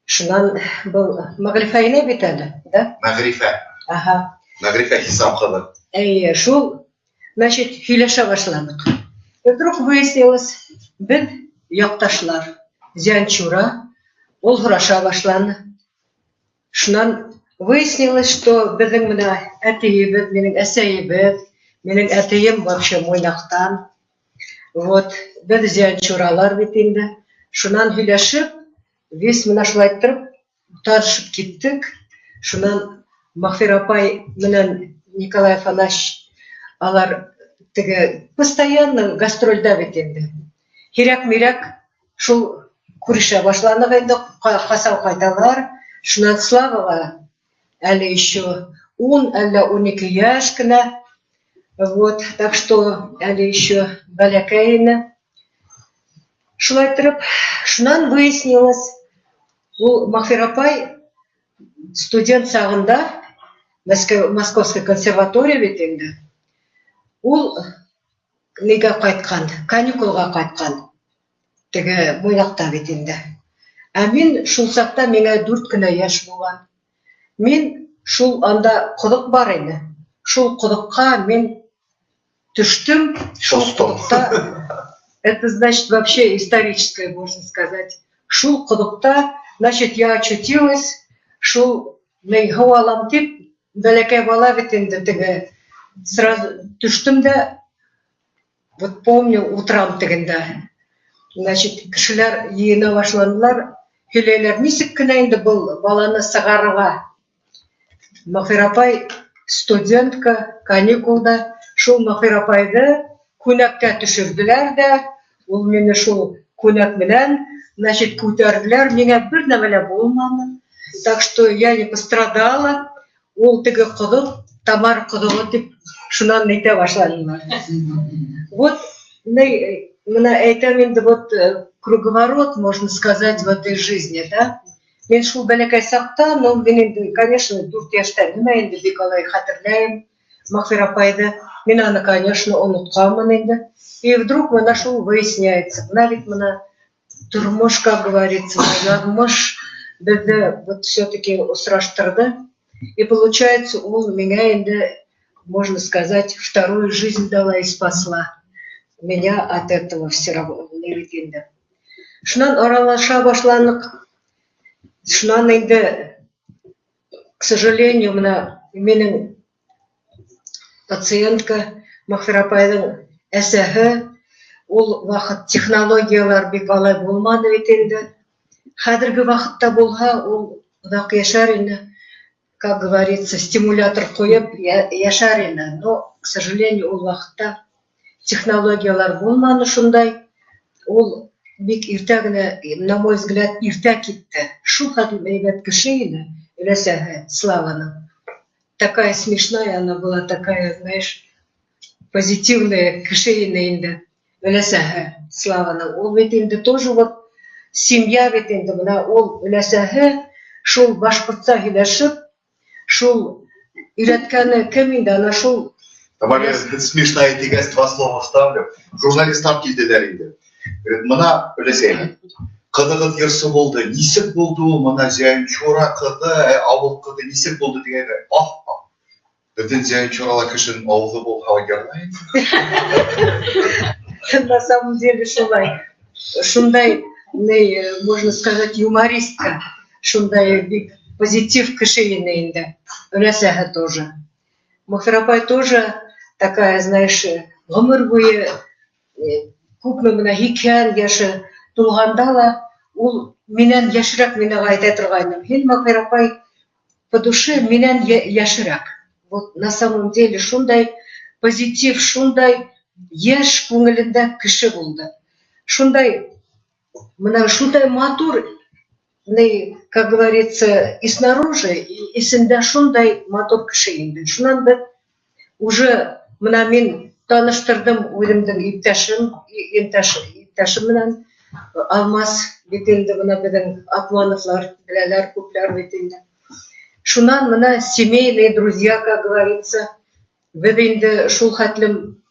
Шунан был Мәғрифә инәй бит әле, да? Мәғрифә. Ага. Мәғрифә Хисам ҡыҙы. Әйе, шул, значит, һөйләшә башланыҡ. И вдруг выяснилось, беҙ яҡташлар. Зианчура, ул һораша башланы. Шунан выяснилось, что беҙҙең менә әтейебеҙ, минең әсәйебеҙ, минең әтейем вообще Муйнаҡтан. Вот, беҙ Зианчуралар бит инде. Шунан һөйләшеп, весь менә шулай иттереп танышып киттек. Шунан Мәғфирә апай менән Николай Афанасьевич алар теге постоянно гастрольдә бит инде. Һирәк-мирәк шул күрешә башланыҡ инде, ҡасан ҡайталар. Шунан Славаға әле еще 10, әллә 12 йәш кенә. Вот, так что әле еще бәләкәй ине. Шулай иттереп, шунан выяснилось, ул Мәғфирә апай студент сағында Мәскәү, Московская консерватория бит инде. Ул нигә ҡайтҡан, каникулға ҡайтҡан. Теге Муйнаҡта бит инде. Ә мин шул саҡта миңә 4 кенә йәш булған. Мин шул анда ҡоҙоҡ бар ине. Шул ҡоҙоҡҡа мин төштөм. Шул ҡоҙоҡта, это значит вообще историческое, можно сказать. Шул ҡоҙоҡта, значит, я очутилась, шул мин һыу алам тип, бәләкәй бала бит инде теге, сразу төштөм дә, вот помню, утрам тегендә. Значит, кешеләр йыйына башланылар, һөйләйләр, нисек кенә инде был баланы сығарырға. Мәғфирә апай студентка, каникулда, шул Мәғфирә апайҙы күнәккә төшөрҙөләр ҙә, ул мине шул күнәк менән, значит, күтәрҙеләр, миңә бер нәмә лә булманы. Так что я не пострадала. Ул теге ҡоҙоҡ, Тамар ҡоҙоғо тип шунан әйтә башланылар. Вот, мына әйтәм инде, вот круговорот, можно сказать, в этой жизни, да? Мин шул бәләкәй саҡта, но мин инде, конечно, 4 йәштә нимә инде бик алай хәтерләйем Мәғфирә апайҙы. Мин аны, конечно, онотҡанмын инде. И вдруг мына шул выясняется. Мына бит мына тормош, как говорится, яҙмыш беҙҙе вот все-таки осраштырҙы. И получается, ул миңә инде, можно сказать, вторую жизнь дала и спасла меня от этого все равно инде. Шунан аралаша башланыҡ. Шунан инде, к сожалению, мына минең пациентка Мәғфирә апайҙың әсәһе, ул ваҡыт технологиялар бик алай булманы бит инде. Хәҙерге ваҡытта булһа, ул оҙаҡ йәшәр ине. Как говорится, стимулятор ҡуйып йәшәр ине. Но, к сожалению, ул ваҡытта технологиялар булманы шундай. Ул бик иртә генә, на мой взгляд, иртә китте. Шул хәтлем әйбәт кеше ине, өләсәһе Славаның. Такая смешная она была, такая, знаешь, позитивная кеше ине инде, өләсәһе Славаның. Ул бит инде тоже вот семья бит инде, мына ул өләсәһе шул башҡортса һөйләшеп, шул өйрәткәне кем инде, ана шул. Тамара, смешная тигәс, два слова вставлю. Журналистлар килделәр инде. Говорит, мына өләсәйем, ҡыҙығыҙ йырсы булды, нисек булды ул, мына Зианчура ҡыҙы, ауыл ҡыҙы нисек булды тигәндә, ах, ах. Беҙҙең Зианчурала кешенең ауыҙы булһа йырлай. На самом деле шулай. Шундай, можно сказать, юмористка. Шундай бик позитив кеше ине инде. Өләсәһе тоже. Мәғфирә апай тоже такая, знаешь, ғүмер буйы күпме мына 80 йәше тулғанда ла ул минән йәшерәк, мин уға әйтә торғайным. Һин, Мәғфирә апай, по душе минән йәшерәк. Вот на самом деле шундай позитив, шундай йәш күңелендә кеше булды. Шундай, мына шундай матур, как говорится, и снаружи, и эсендә шундай матур кеше инде. Шунан беҙ уже мына мин таныштырҙым үҙемдең иптәшем менән Алмаз бит инде, мына беҙҙең Акмановлар беләләр, күпләр бит инде. Шунан мына семейные друзья, как говорится, беҙ инде шул хәтлем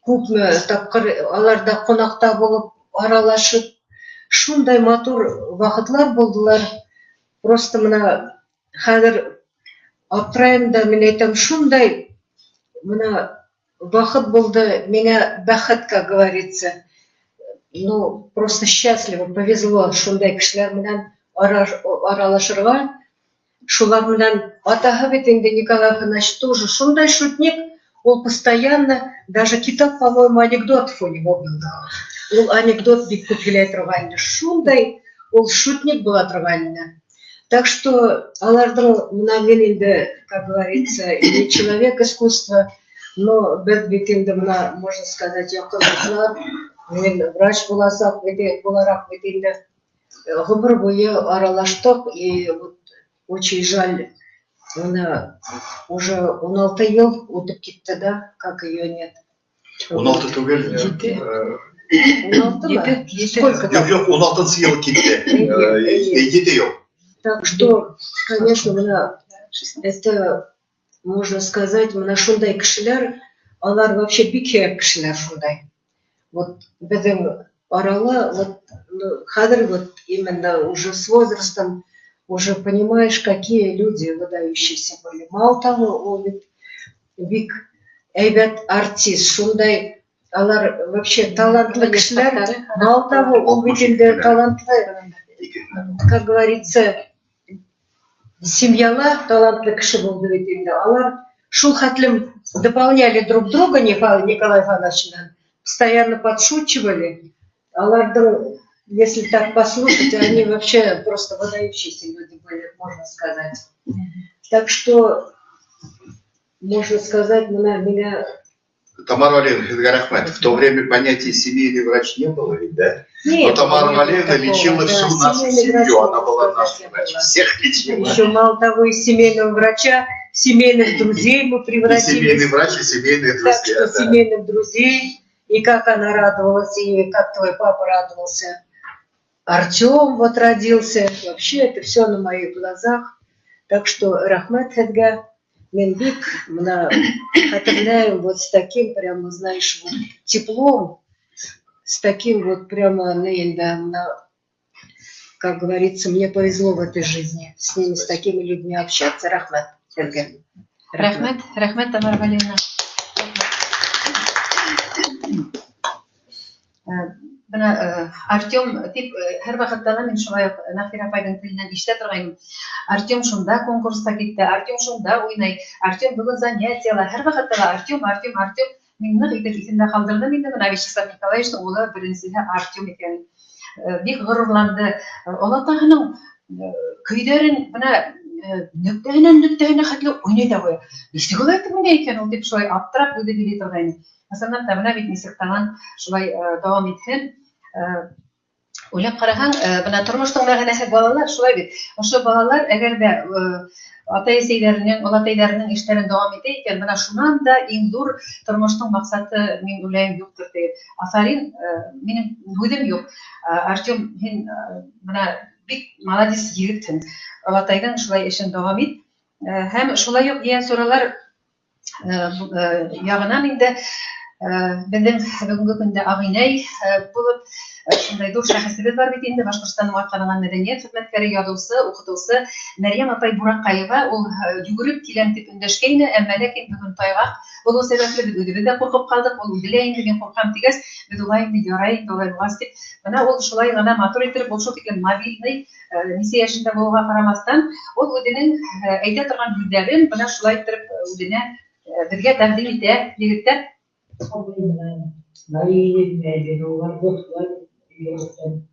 күпме тапҡыр аларҙа ҡунаҡта булып, аралашып, шундай матур ваҡытлар булдылар. Просто мына хәҙер аптырайым да, мин әйтәм, шундай мына ваҡыт булды, миңә бәхет, как говорится. Ну, просто счастливо, повезло шундай кешеләр менән аралашырға. Шулар менән атаһы бит инде Николай Афанасьевич тоже шундай шутник, ул постоянно, даже китап, по-моему, анекдотов у него был. Ул анекдот бик күп һөйләй торғайны. Шундай ул шутник була торғайны. Так что аларҙың мына мин инде, как говорится, не человек искусства, но беҙ бит инде мына, можно сказать, яҡын дуҫлар, мин врач буласаҡ, булараҡ бит инде ғүмер буйы аралаштыҡ, и вот очень жаль, мына уже 16 йыл үтеп китте, да, как ее нет. 16 түгел. Ете. 16 мы? Сколько там? Юҡ, юҡ, 16-нсы йыл китте. 7 йыл. Так что, конечно, мына это, можно сказать, мына шундай кешеләр, алар вообще бик һирәк кешеләр шундай. Вот беҙҙең арала, вот, ну, хәҙер вот именно уже с возрастом уже понимаешь, какие люди выдающиеся были. Мало того, ул бит бик әйбәт артист, шундай алар вообще талантлы кешеләр. Мало того, ул бит инде талантлы, как говорится, семьяла талантлы кеше булды бит инде. Алар шул хәтлем дополняли друг друга Николай Иванович менән, постоянно подшучивали. Аларҙың, если так послушать, они вообще просто выдающиеся люди были, можно сказать. Так что, можно сказать, меня... Тамара Валерьевна, һеҙгә рәхмәт. В то время понятия семейный врач не было ведь, да? Нет, Но Тамара нет, Валерьевна такого, лечила да, всю нашу семейный врач, семью, она можно была сказать, наш не врач, было. всех лечила. Еще мало того, из семейного врача, семейных друзей мы И превратились. семейный врач, и семейные Так друзья. что Да. семейных друзей, и как она радовалась, и как твой папа радовался. Артем вот родился. Вообще это все на моих глазах. Так что рәхмәт һеҙгә, мин бик мына хәтерләйем вот с таким прямо, знаешь, вот теплом, с таким вот прямо, ну, инде, мына, как говорится, мне повезло в этой жизни с ними, с такими людьми общаться. Рәхмәт һеҙгә. Рәхмәт, рәхмәт, Тамара Валерьевна. Бына Артем тип һәр ваҡытта ла мин шулай уҡ Мәғфирә апайҙың теленән ишетә торғайным. Артем шунда конкурсҡа китте, Артем шунда уйнай, Артем бөгөн занятияла, һәр ваҡытта ла Артем, Артем, Артем. Мин ныҡ итеп иҫемдә ҡалдырҙым инде бына Вячеслав Николаевичтың улы беренсеһе Артем икән. Бик ғорурланды. Олатаһының көйҙәрен бына нөктәһенән нөктәһенә хәтле уйнай ҙа ҡуя. Нисек улай итеп уйнай икән ул тип шулай аптырап үҙе һөйләй торғайны. Ысынлап та бына бит нисек талант шулай дауам итһен. Уйлап ҡараһаң, бына тормоштоң мәғәнәһе балалар шулай бит. Ошо балалар әгәр ҙә атай-әсәйҙәренең, олатайҙарының эштәрен дауам итә икән, бына шунан да иң ҙур тормоштоң маҡсаты мин уйлайым юҡтыр тип. Афарин, минең һүҙем юҡ. Артем, һин бына бик молодец егетһең. Олатайҙың шулай эшен дауам ит. Һәм шулай уҡ Ейәнсуралар яғынан инде беҙҙең бөгөнгө көндә ағинәй булып шундай ҙур шәхесебеҙ бар бит инде, Башҡортостандың атҡаҙанған мәҙәниәт хеҙмәткәре, яҙыусы, уҡытыусы Мәрйәм апай Бураҡаева. Ул йүгереп киләм тип өндәшкәйне, әммә ләкин бөгөн тайғаҡ булыу сәбәпле беҙ үҙебеҙ ҙә ҡурҡып ҡалдыҡ. Ул үҙе лә инде мин ҡурҡам тигәс, беҙ улай инде ярай инде улай булғас тип. Бына ул шулай ғына матур иттереп, ул шул тиклем мобильный, нисә йәшендә булыуға ҡарамаҫтан, ул үҙенең әйтә торған һүҙҙәрен бына шулай иттереп үҙенә беҙгә тәҡдим итә, егеттәр.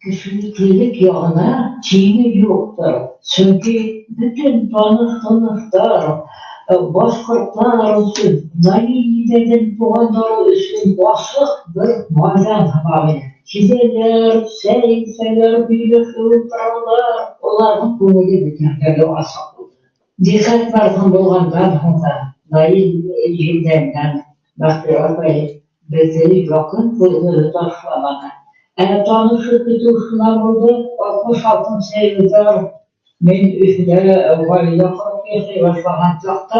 Кешелеклелек яғына тиңе юҡтыр. Сөнки бөтөн таныш-таныштар, башҡорттар өсөн, Наилдән туғандар өсөн асыҡ бер майҙан һымаҡ ине. Киләләр, сәй эсәләр, һөйләшеп ултыралар. Уларҙың күңеле бөтәһенә асыҡ булды. Дихәт мәрхүм булғандан һуң да Наил еңгәмдән Мәғфирә апай беҙҙе яҡын күрҙе ташламаны. Ә танышып китеү шунан булды, 66-нсы йылда мин Өфөлә ғаилә ҡороп йәшәй башлаған саҡта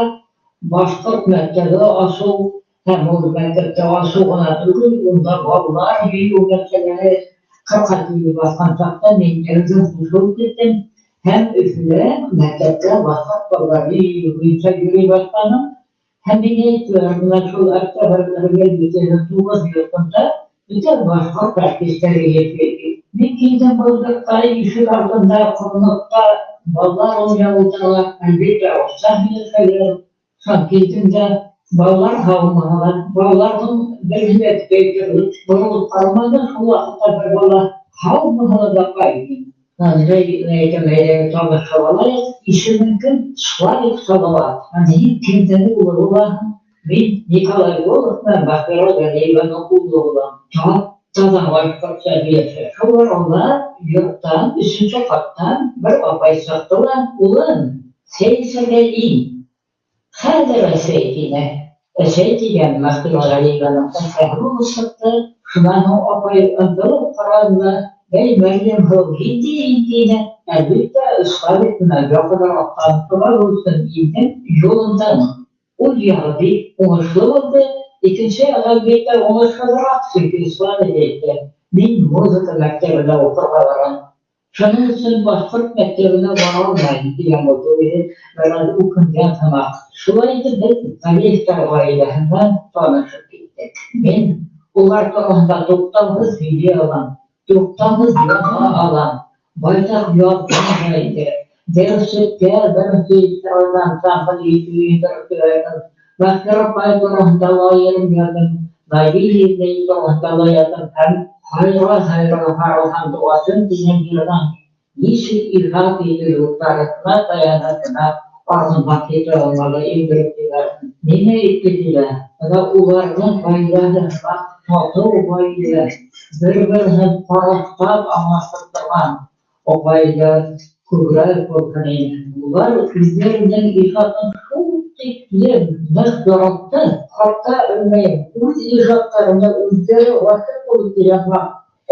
башҡорт мәктәбе асыу һәм ул мәктәптә асыу ғына түгел, унда балалар йыйыу мәсьәләһе ҡырҡа килеп баҫҡан саҡта мин әүҙем ҡушылып киттем. Һәм Өфөлә мәктәптә башҡорт балалары буйынса йөрөй башланым. Һәм миңә әйттеләр, бына шул октябрь революцияһы 9 йортонда бөтә башҡорт артистары йәшәй. Мин килдем был йортҡа, ишек алдында, ҡомлоҡта балалар уйнап ултыралар, әлбиттә, русса һөйләшәләр. Шунан килдем дә, балалар һаумыһығыҙ, балаларҙың береһе боролоп ҡараманы, шул ваҡытта бер бала: «Һаумыһығыҙ, апай!» Андрей, әйтәм, әйҙә танышып алайыҡ. Исемең кем? Славик Салават. Һин кемдең улы булаһың? Мин Николай Волох менән Мәғфирә Ғәлиеваның улы булам. Таҙа башҡортса һөйләшә. Шул арала йорттан, өсөнсө ҡаттан бер апай сыҡты ла: «Улым, сәй эсергә ин. Хәҙер әсәй», — тине. Әсәй тигән Мәғфирә Ғәлиеваның әсәһе булып сыҡты. Шунан һуң апай ынтылып ҡараны ла: «Эй, Мәрйәм һылыу, һин дә ин», — тине. Әлбиттә, Славик менән яҡыныраҡ танышырға өсөн индем, юлындан. Ул яғы бик уңышлы булды. Икенсе яғы, әлбиттә, уңышһыҙыраҡ, сөнки Славик әйтте: «Мин музыка мәктәбенә уҡырға барам. Шуның өсөн башҡорт мәктәбенә бара алмайым», — тигән булды, үҙе бер аҙ үкенгән һымаҡ. Шулай итеп беҙ Ғәлиевтәр ғаиләһе менән танышып киттек. Мин улар тураһында туҡтауһыҙ һөйләй алам, туҡтауһыҙ яҙа алам. Байтаҡ яҙҙым да инде. Дәреслеккә беренсе эстрада ансамбль йыйҙырып ебәрҙем. Мәғфирә апай тураһында ла айырым яҙҙым, Наилә тураһында ла яҙҙым һәм «Һайра, һайра, һары һандуғасым» тигән йырҙың нисек ижад ителеү тарихына таянып, бына арғымаҡ китабыма ла индереп ебәрҙем. Нимә әйтте килә? Бына уларҙың ғаиләһе һымаҡ татыу ғаилә, бер-береһен ҡараштан аңлашып торған ғаилә күберәк булһын ине. Улар үҙҙәренең ижадын шул тиклем ныҡ яратты, хатта, белмәйем, үҙ ижадтарына үҙҙәре ғашиҡ булып килгән һымаҡ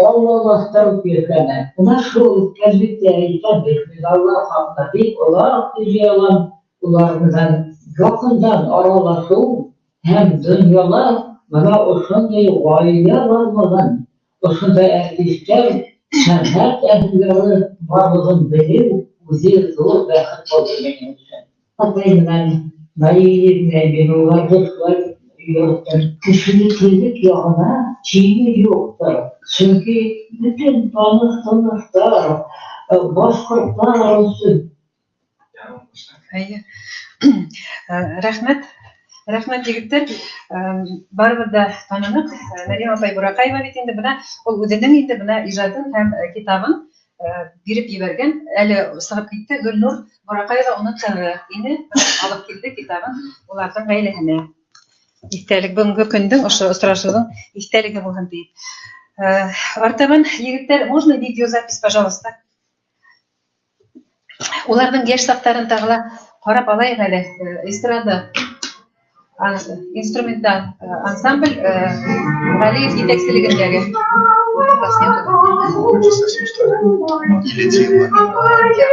аллалаштырып йәшәне. Бына шул, әлбиттә, әйтәм бит, мин алар хаҡында бик оҙаҡ һөйләй алам. Улар менән яҡындан аралашыу һәм донъяла бына ошондай ғаилә барлығын, ошондай артистар, сәнғәт әһелдәре барлығын белеү үҙе ҙур бәхет булды минең өсөн. Атай менән Наилә менән мин уларҙы шулай йөрөттөм. Кешелеклелек яғына тиңе юҡтыр. Сөнки бөтөн таныш-таныштар, башҡорттар өсөн. Әйе. Рәхмәт. Рәхмәт, егеттәр. Барыбыҙ ҙа таныныҡ. Мәрйәм апай Буракаева бит инде бына ул үҙенең инде бына ижадын һәм китабын биреп ебәргән. Әле сығып китте. Гөлнур Буракаева уның ҡыҙы ине, алып килде китабын уларҙың ғаиләһенә. Иҫтәлек, бөгөнгө көндөң ошо осрашыуҙың иҫтәлеге булһын тиеп. Артабан, егеттәр, можно видеозапись, пожалуйста? Уларҙың йәш саҡтарын тағы ла ҡарап алайыҡ әле. Эстрада инструменталь ансамбль Ғәлиев етәкселегендәге. Вас нету? Совсем, что ли? Или тело? Я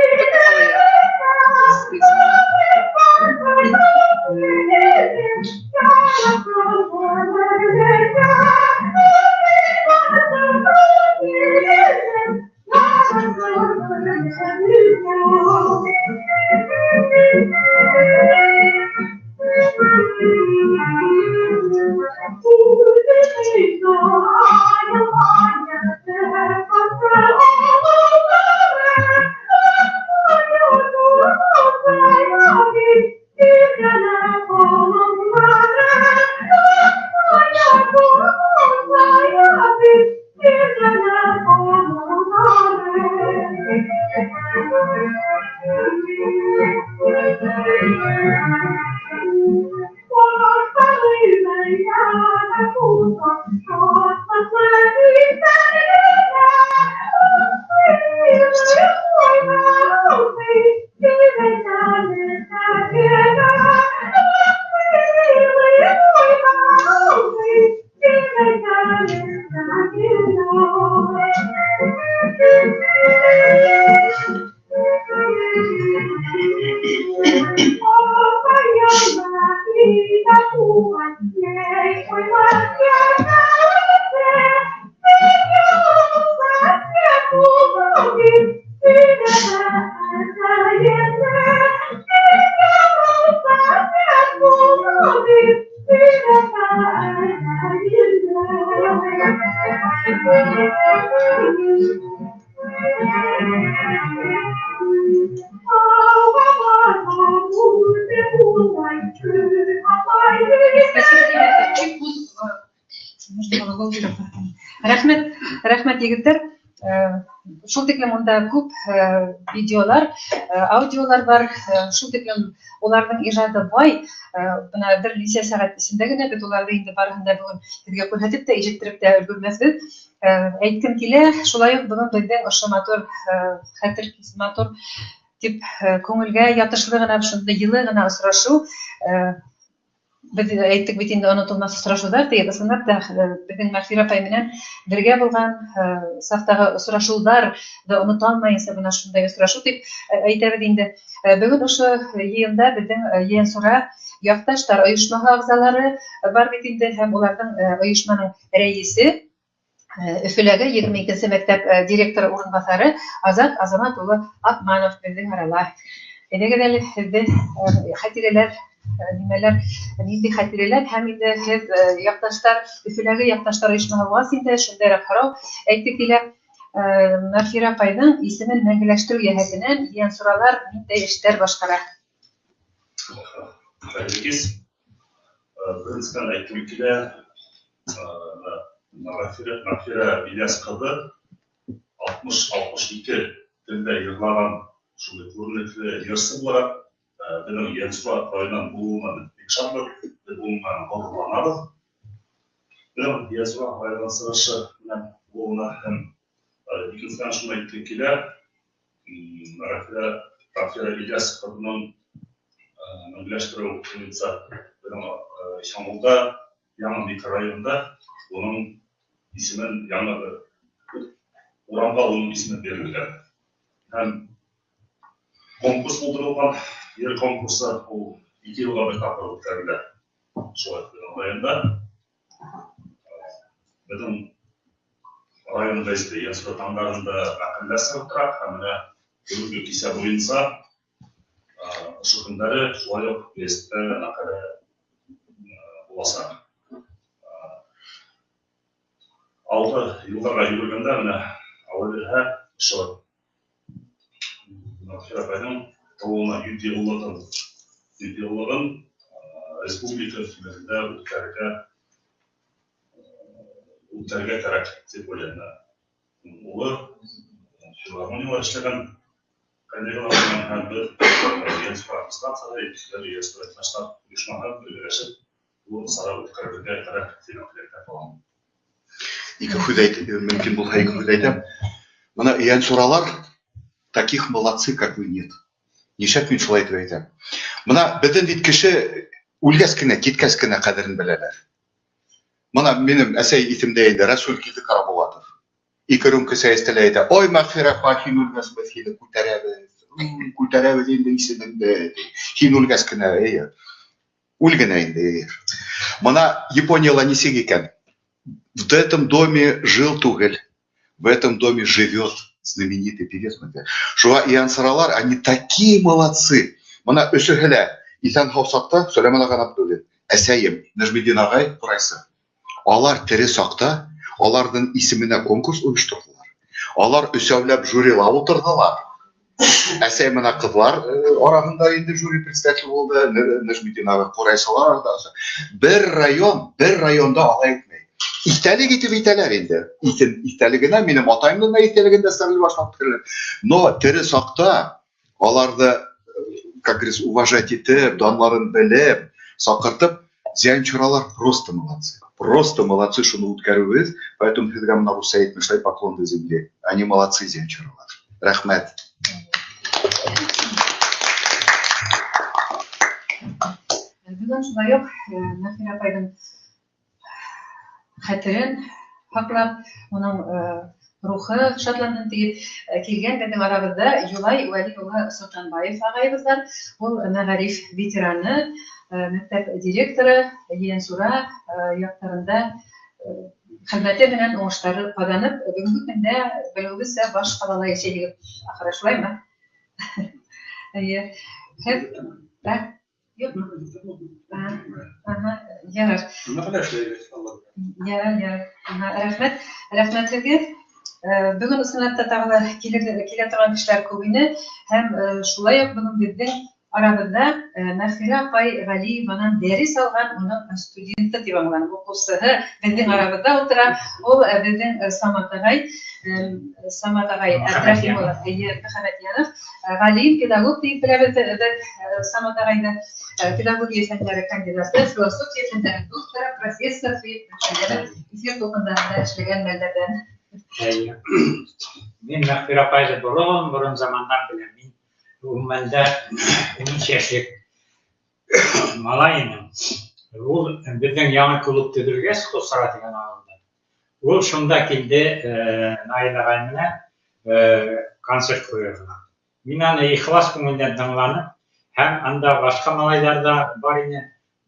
Рәхмәт, рәхмәт, егеттәр. Шул тиклем унда күп видеолар, аудиолар бар, шул тиклем уларҙың ижады бай. Бына бер нисә сәғәт эсендә генә беҙ уларҙы инде барыһын да бөгөн һеҙгә күрһәтеп тә, ишеттереп тә өлгөрмәҫбеҙ. Әйткем килә, шулай уҡ бөгөн беҙҙең ошо матур хәтер, матур тип күңелгә ятышлы ғына шундай йылы ғына осрашыу. Беҙ әйттек бит инде онотолмаҫ осрашыуҙар тиеп, ысынлап та беҙҙең Мәғфирә апай менән бергә булған саҡтағы осрашыуҙарҙы онота алмайынса бына шундай осрашыу тип әйтәбеҙ инде. Бөгөн ошо йыйында беҙҙең Ейәнсура яҡташтар ойошмаһы ағзалары бар бит инде, һәм уларҙың ойошманың рәйесе Өфөләге 22-нсе мәктәп директоры урынбаҫары Азат Азамат улы Аҡманов беҙҙең арала. Әйҙәгеҙ әле һеҙҙе хәтирәләр, нимәләр, ниндәй хәтирәләр, һәм инде һеҙ яҡташтар, Өфөләге яҡташтар ойошмаһы булғас инде шундайыраҡ һорау әйтте килә. Мәғфирә апайҙың исемен мәңгеләштереү йәһәтенән ейәнсуралар ниндәй эштәр башҡара? Хәйерле кис. Беренсенән әйткем килә, Мәғфирә Ильяс ҡыҙы 60-62 телдә йырлаған шундай күренекле йырсы булараҡ беҙҙең Ейәнсура районынан булыуына беҙ бик шатбыҙ, беҙ уның менән ғорурланабыҙ. Беҙҙең Ейәнсура районынан сығышы менән булыуына һәм икенсенән шуны әйткем килә, Мәғфирә Ильяс ҡыҙының мәңгеләштереү буйынса беҙҙең Иҫәнғолда яңы микрорайонда уның исемен яңы бер урамға уның исеме бирелгән. Һәм конкурс булдырылған, ер конкурсы ул 2 йылға бер тапҡыр үткәрелә. Шулай беҙҙең районда. Беҙҙең район гәзите Ейәнсура таңдарында мәҡәләләр сығып тора, һәм менә бөгөнгө кисә буйынса ошо көндәре шулай уҡ гәзиттә мәҡәлә буласаҡ. Алғы йылдарға йүгергәндә менә Алла бирһә, ошо Мәғфирә апайҙың тыуыуына 100 йыллығын республика кимәлендә үткәрергә кәрәк тип уйлайым. Улы филармонияла эшләгән коллегалар менән һәм беҙ Ейәнсура администрацияһы, Ейәнсура яҡташтар ойошмаһы бергәләшеп был сара үткәрергә кәрәк тигән теләктә ҡалам. Ике һүҙ әйт, мөмкин булһа ике һүҙ әйтәм. Бына ейәнсуралар таких молодцы, как вы, нет. Нишләп мин шулай итеп әйтәм? Бына беҙҙең бит кеше үлгәс кенә, киткәс кенә ҡәҙерен беләләр. Бына минең әсәй иҫемдә инде Рәсүл Килде Ҡарабулатов. Ике рюмка сәй өҫтәлә әйтә: "Ой, Мәғфирә апа, һин үлгәс беҙ һине күтәрәбеҙ. Күтәрәбеҙ инде исемеңде." Һин үлгәс кенә, эйе. Үл генә инде, эйе. Бына Японияла нисек икән? В этом доме жил түгел, в этом доме живет знаменитый певец. Шуға ейәнсуралар, они такие молодцы. Бына өсөһө лә иҫән һау саҡта Сөләймән ағай Абдуллин, әсәйем Нәжметдин ағай ҡурайсы. Алар тере саҡта аларҙың исеменә конкурс ойошторҙолар. Алар өсәүләп жюрила ултырҙылар. Әсәй менә ҡыҙлар араһында инде жюри председателе булды, Нәжметдин ағай ҡурайсылар да. Бер район, бер районда алай итмәй. Иҫтәлек итеп итәләр инде. Иҫтәлегенә минең атайымдың да иҫтәлегендә Стәрлебашта үткәрелә. Но тере саҡта аларҙы, как говорится, уважать итеп, данларын белеп, саҡыртып, ейәнсуралар просто молодцы. Просто молодцы, шуны үткәреүебеҙ. Поэтому һеҙгә бына русса әйтмешләй поклон до земли. Они молодцы, ейәнсуралар. Рәхмәт. Бөгөн шулай уҡ Мәғфирә апайҙың хәтерен һаҡлап, уның рухы шатланһын тиеп килгән беҙҙең арабыҙҙа Юлай Вәли улы Солтанбаев ағайыбыҙ бар. Ул мәғариф ветераны, мәктәп директоры, Ейәнсура яҡтарында хеҙмәте менән уңыштары ҡаҙанып, бөгөнгө көндә белеүебеҙсә баш ҡалала йәшәйһегеҙ. Ахыры шулаймы? Эйе. Һеҙ, ә? Юҡмы? Ага, ярар. Нимә эшләйбеҙ, Алла? Ярар, ярар. Рәхмәт. Рәхмәт һеҙгә. Бөгөн ысынлап та тағы ла килә торған кешеләр күп ине һәм шулай уҡ бөгөн беҙҙең арабыҙҙа Мәғфирә апай Ғәлиеванан дәрес алған уның студенты тип аңланым, уҡыусыһы беҙҙең арабыҙҙа ултыра. Ул беҙҙең Самат ағай, Самат ағай Әбдрәхимов, эйе, Мөхәммәтйәнов, ғалим, педагог тип беләбеҙ беҙ Самат ағайҙы. Педагогия фәндәре кандидаты, философия фәндәре докторы, профессор тип эфир тулҡындарында эшләгән мәлдәрҙән. Мин Мәғфирә апайҙы борон-борон замандан беләм. Мин ул мәлдә 13 йәшлек малай инем. Ул беҙҙең яңы клуб төҙөлгәс, Ҡосара тигән ауылда. Ул шунда килде Наил ағай менән концерт ҡуйырға. Мин аны ихлас күңелдән тыңланым һәм анда башҡа малайҙар ҙа бар ине.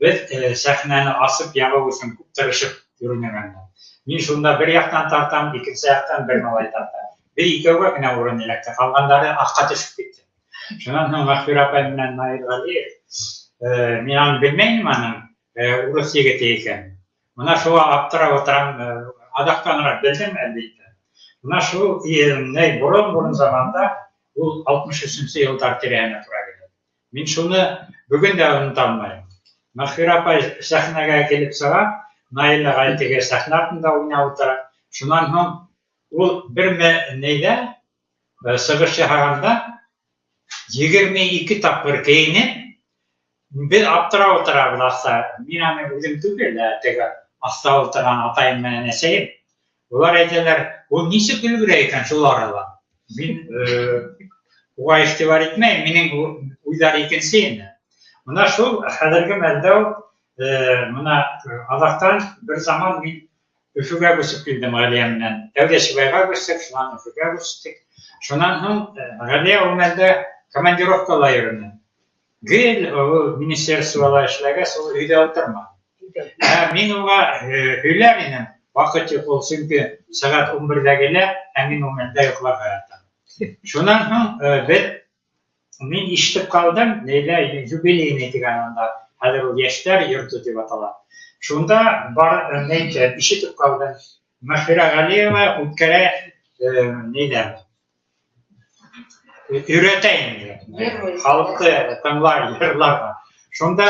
Беҙ сәхнәне асып ябыу өсөн күп тырышып йөрөнөгәндә. Мин шунда бер яҡтан тартам, икенсе яҡтан бер малай тарта. Беҙ икәүгә генә урын эләкте, ҡалғандары аҫҡа төшөп китте. Шунан һуң Мәғфирә апай менән Наил Ғәлиев, мин аны белмәйем аның урыҫ егете икән. Мына шуға аптырап ултырам, аҙаҡтаныраҡ белдем әлбиттә. Мына шул борон-борон заманда ул 63-нсе йылдар тирәһенә тура килә. Мин шуны бөгөн дә онота алмайым. Мәғфирә апай сәхнәгә килеп сыға, Наил ағай теге сәхнә артында уйнап ултыра. Шунан һуң ул бер нейҙә сығыш яһағанда 22 тапҡыр кейенеп, беҙ аптырап ултырабыҙ аҫта. Мин аны үҙем түгел, теге аҫта ултырған атайым менән әсәйем. Улар әйтәләр, ул нисек өлгөрә икән шул арала? Мин уға иғтибар итмәйем, минең уйҙар икенсе ине. Мына шул хәҙерге мәлдә мына аҙаҡтан бер заман мин Өфөгә күсеп килдем Ғәлиә менән. Тәүҙә Сибайға күстек, шунан Өфөгә күстек. Шунан һуң Ғәлиә ул мәлдә командировкала йөрөнө. Гел ул министерствола эшләгәс, ул өйҙә ултырманы. Ә мин уға һөйләр инем, ваҡыт юҡ ул, сөнки сәғәт 11-ҙә килә, ә мин ул мәлдә йоҡларға ятам. Шунан һуң мин ишетеп ҡалдым, Ләйлә юбилейный тигән унда, хәҙер ул йәштәр йорто тип атала. Шунда бар ишетеп ҡалдым. Мәғфирә Ғәлиева үткәрә нейҙә өйрәтә инде. Халыҡты тыңлар, йырларға. Шунда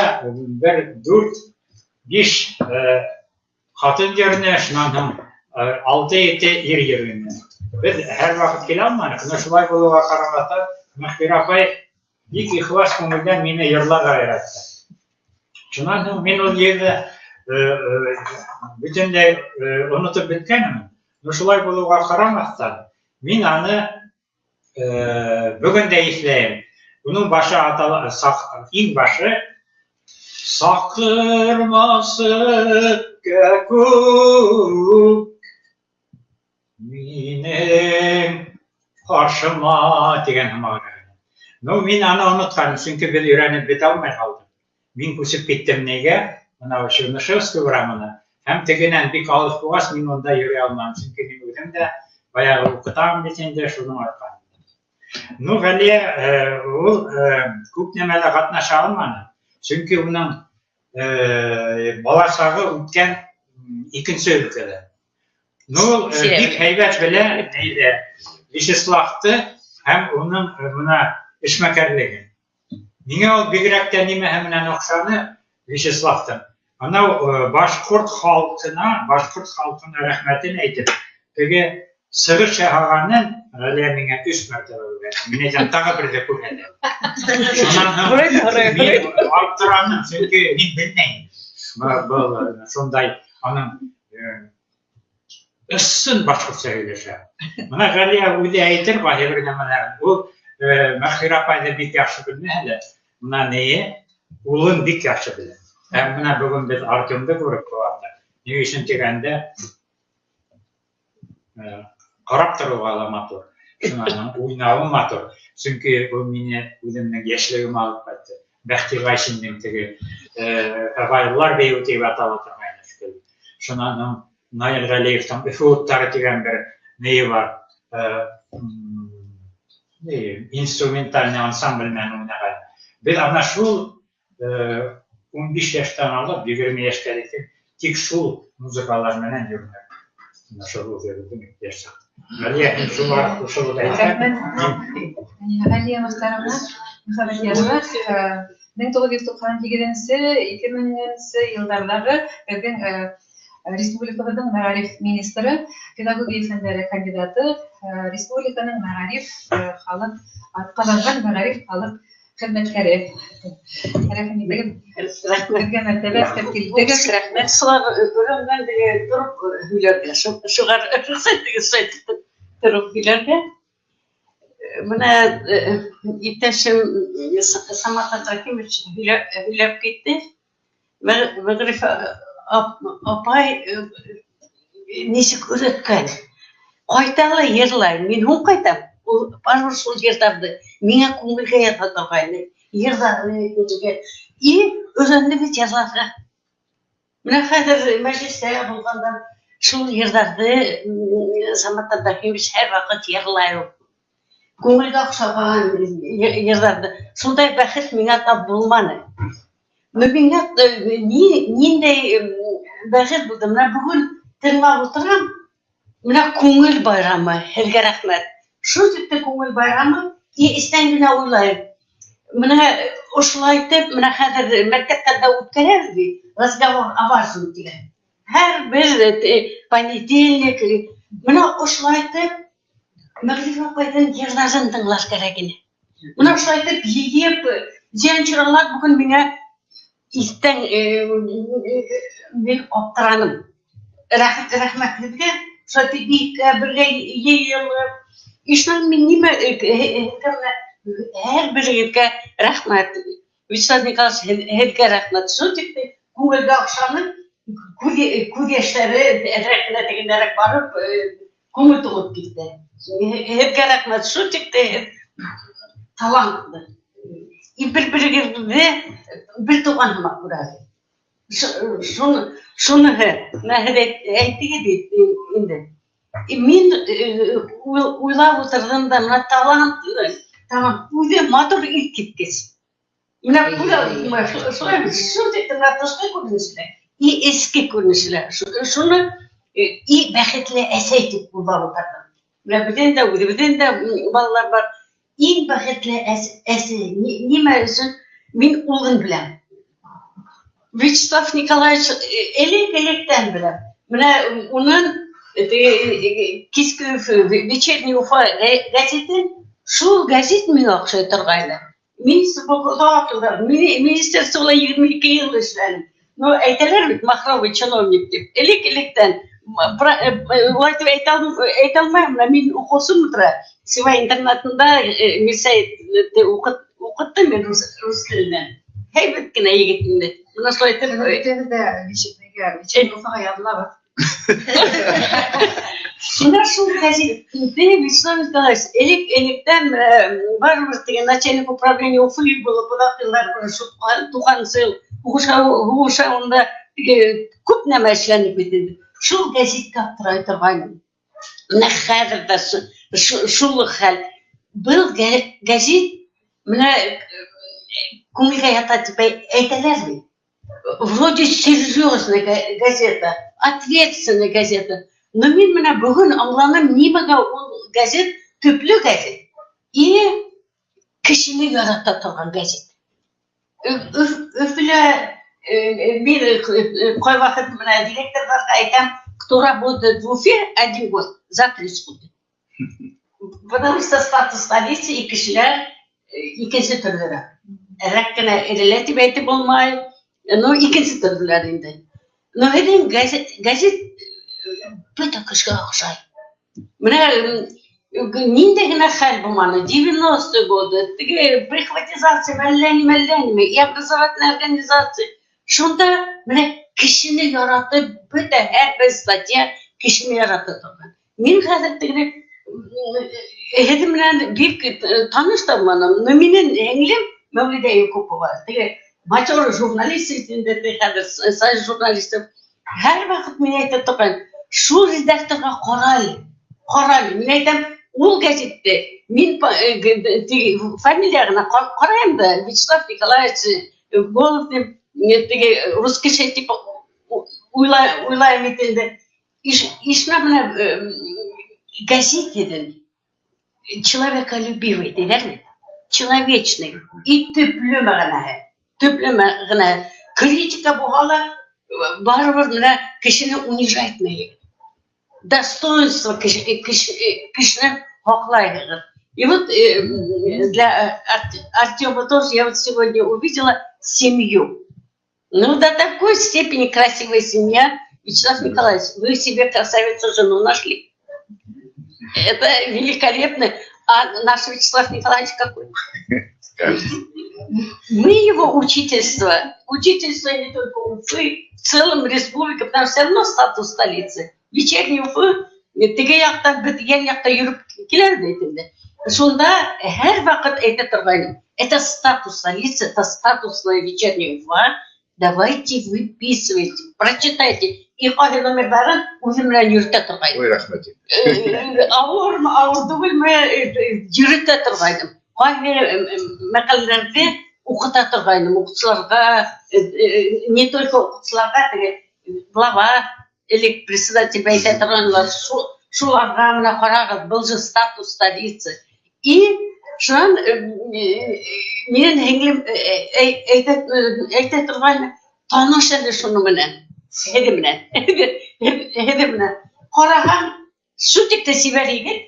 бер 4-5 ҡатын йөрөнө, шунан һуң 6-7 ир йөрөнө. Беҙ һәр ваҡыт килә алманыҡ, но шулай булыуға ҡарамаҫтан, Мәғфирә апай бик ихлас күңелдән мине йырларға өйрәтте. Шунан һуң мин ул ерҙе бөтөнләй онотоп бөткәнмен. Но шулай булыуға ҡарамаҫтан, мин аны бөгөн дә иҫләйем. Уның башы атала, иң башы Саҡырмасы кәкүк минең ҡаршыма тигән һымаҡ. Ну, мин аны онотҡаным, сөнки беҙ өйрәнеп бөтә алмай ҡалдыҡ. Мин күсеп киттем нигә? Мына Чернышевский урамына. Һәм тегенән бик алыҫ булғас, мин унда йөрөй алманым, сөнки мин үҙем дә баяғы уҡытам бит инде, шуның арҡаһында. Ну, Ғәлиә ул күп нәмәлә ҡатнаша алманы, сөнки уның бала сағы үткән икенсе өлкәлә. Ну, ул бик һәйбәт белә нейҙә Вячеславты һәм уның мына эшмәкәрлеген. Миңә ул бигерәк тә нимәһе менән оҡшаны Вячеславтың. Анау башҡорт халҡына рәхмәтен әйтеп, теге сығыш яһағанын Ғәлиә миңә 3 мәртәбә өйрәтте. Мин әйтәм, тағы бер ҙә күрһәтә. Шунан һуң мин аптыраным, сөнки мин белмәйем. Был шундай аның ысын башҡортса һөйләшә. Мына Ғәлиә үҙе әйтер ҡайһы бер нәмәләрен. Ул Мәғфирә апайҙы бик яҡшы белмәһә лә, мына нейе, улын бик яҡшы белә. Һәм мына бөгөн беҙ Артемды күреп ҡыуандыҡ. Ни өсөн тигәндә, ҡарап тороуға ла матур. Шунан уйнауы матур. Сөнки был мине үҙемдең йәшлегемә алып ҡайтты. Бәхти Ғайшиндең теге һыбайлылар бейеүе тип атала торғайны шикелле. Шунан һуң Наил Ғәлиевтың Өфө уттары тигән бер нейе бар. Инструментальный ансамбль менән уйнаған. Беҙ ана шул 15 йәштән алып 20 йәшкә тиклем Тик шул музыкалар менән йөрөнөк. Менә шул үҙебеҙҙең йәш саҡ. Әлиә, һин шуға ҡушылып әйтһәң, Рәхмәт. Әлиә Мөхтәровна, Мөхәммәтьярова, 1998-нче, 2000-нче йылдарҙағы беҙҙең республикабыҙҙың мәғариф министры, педагогия фәндәре кандидаты, республиканың мәғариф халыҡ атҡаҙанған мәғариф халыҡ хеҙмәткәре. Рәхим итегеҙ. Беҙгә мәртәбә өҫтәп килдегеҙ. Рәхмәт. Шулар өйрәнгән тороп һөйләргә, шуға рөхсәт итегеҙ, шулай тороп һөйләргә. Менә иптәшем Самат Абдрахимович һөйләп китте. Мәғриф апай нисек өйрәткән. Ҡайта ла йырлай, мин һуң ҡайтам. Ул барыбер шул йырҙарҙы миңә күңелгә яҙа торғайны. Йырҙарҙы күңелгә. И өйрәнде бит йырларға. Менә хәҙер мәжлестә булғанда шул йырҙарҙы Самат Абдрахимович һәр ваҡыт йырлай ул. Күңелгә оҡшаған йырҙарҙы. Шундай бәхет миңа тап булманы. Но миңа ниндәй бәхет булды. Менә бөгөн тыңлап ултырам. Менә күңел байрамы, һеҙгә рәхмәт. Шул тикле күңел байрамы, и эстән генә уйлайым. Менә ошолай итеп, менә хәҙер мәктәптәрҙә үткәрәбеҙ бит, разговор о важном тигән. Һәр бер понедельник, менә ошолай итеп, Мәғриф апайҙың йырҙарын тыңлар кәрәк ине. Менә ошолай итеп йыйып, Зиянчуралар бөгөн миңә иҫтән мин аптыраным. Рәхмәт һеҙгә. Шулай итеп бик бергә йыйылып. Ишнан мин нимә һеҙгә менә һәр берегеҙгә рәхмәт. Вячеслав Николаевич, һеҙгә рәхмәт. Шул тиклем күңелгә оҡшаны, күҙ йәштәре әҙерәк кенә тегендәрәк барып, күңел тулып китте. Һеҙгә рәхмәт. Шул тиклем талантлы. И бер-берегеҙҙе бер туған һымаҡ күрәбеҙ. Шуныһы, менә һеҙ әйттегеҙ бит инде. Мин уйлап ултырҙым да, менә талантлы, талант үҙе матур иҫ киткес. Менә шулай бит, шул тиклем менә тышҡы күренеше лә, и эске күренеше лә. Шуны и бәхетле әсәй тип уйлап ултырҙым. Менә беҙҙең дә, үҙебеҙҙең дә балалар бар. Иң бәхетле әсәй, нимә өсөн мин улын беләм. Вячеслав Николаевич элек-электән беләм. Менә унын киске вечерний Уфа гәзитен, шул гәзит миңә оҡшай торғайны. Мин оҙаҡ йылдар министерствола 22 йыл эшләнем. Ну, әйтәләр бит, махровый чиновник тип. Элек-электән улай тип әйтә алмайым, менә мин уҡыусым ултыра. Сибай интернатында Мирсәйетте уҡыттым мин рус теленән. Һәйбәт кенә егет инде. Бына шулай итеп, Бөтәбеҙ ҙә вечерний Уфаға яҙылабыҙ. Менә шул гәзитте Вячеслав Николаевич элек-электән барыбер теге начальник управления Уфы булып оҙаҡ йылдар шул туғансы йыл һуғыша унда теге күп нәмә эшләнеп бит инде. Шул гәзиткә аптырай торғайным. Менә хәҙер ҙә шул уҡ хәл. Был гәзит менә күңелгә ята тип әйтәләр бит. Вроде серьезная газета, ответственная газета. Но мин менә бөгөн аңланым, нимәгә ул газет төплө газет и кешене ярата торған газет. Өфөлә мин ҡайваҡыт менә директорҙарға әйтәм, кто работает в Уфе один год, завтра исходит. Потому что статус столицы и кешеләр икенсе төрлөрәк. Әрәк кенә эрелә тип әйтеп булмай, но икенсе төрлөләр инде. Но һеҙҙең газет бөтә кешегә оҡшай. Менә ниндәй генә хәл булманы, 90-е годы, теге прихватизация, әллә нимә, әллә нимә, и образовательная организация. Шунда менә кешене яратып, бөтә һәр бер статья кешене ярата торған. Мин хәҙер теге һеҙҙең менән бик таныш та булманым, но минең һеңлем Мәүлиҙә Якупова, теге матёрый журналист инде, хәҙер союз журналисты. Һәр ваҡыт миңә әйтә торған, шул редакторға ҡара әле, ҡара әле. Мин әйтәм, ул гәзитте мин теге фамилия ғына ҡарайым да, Вячеслав Николаевич Голов тип, теге рус кеше тип Уйлайым бит инде. Ишмә менә гәзит дидем. Человеколюбивый диләр бит. Человечный. И төпле мәгънәһе. Төпле мәгънә. Критика булһа ла, барыбер менә кешене унижать итмәй. Достоинство кешене һаклай. И вот для Артема тоже я вот сегодня увидела семью. Ну, до такой степени красивая семья. Вячеслав Николаевич, вы себе красавицу жену нашли. Это великолепно. А наш Вячеслав Николаевич какой? Мы его учительство, учительство не только Уфы, в целом республика, потому что все равно статус столицы. Вечерний Уфы, теге яҡтан бөткән яҡта йөрөп килә бит инде. Шунда һәр ваҡыт әйтә торғайным. Это статус столицы, это статусная вечерняя Уфа. Давайте выписывайте, прочитайте. И ҡайһы номерҙарын үҙем менән йөрөтә торғайным. Ой, рәхмәт. Ауырмы, ауыр түгелме, йөрөтә торғайным. Ҡайһы мәҡәләләрҙе уҡыта торғайным. Уҡытыусыларға, не только уҡытыусыларға, теге глава, элек председатель әйтә торғанлар, шуларға менә ҡарағыҙ, был же статус столицы. И шунан минең һеңлем әйтә торғайны, таныш әле шуның менән, һеҙ менән, һеҙ менән. Ҡараһаң, шул тиклем сибәр егет,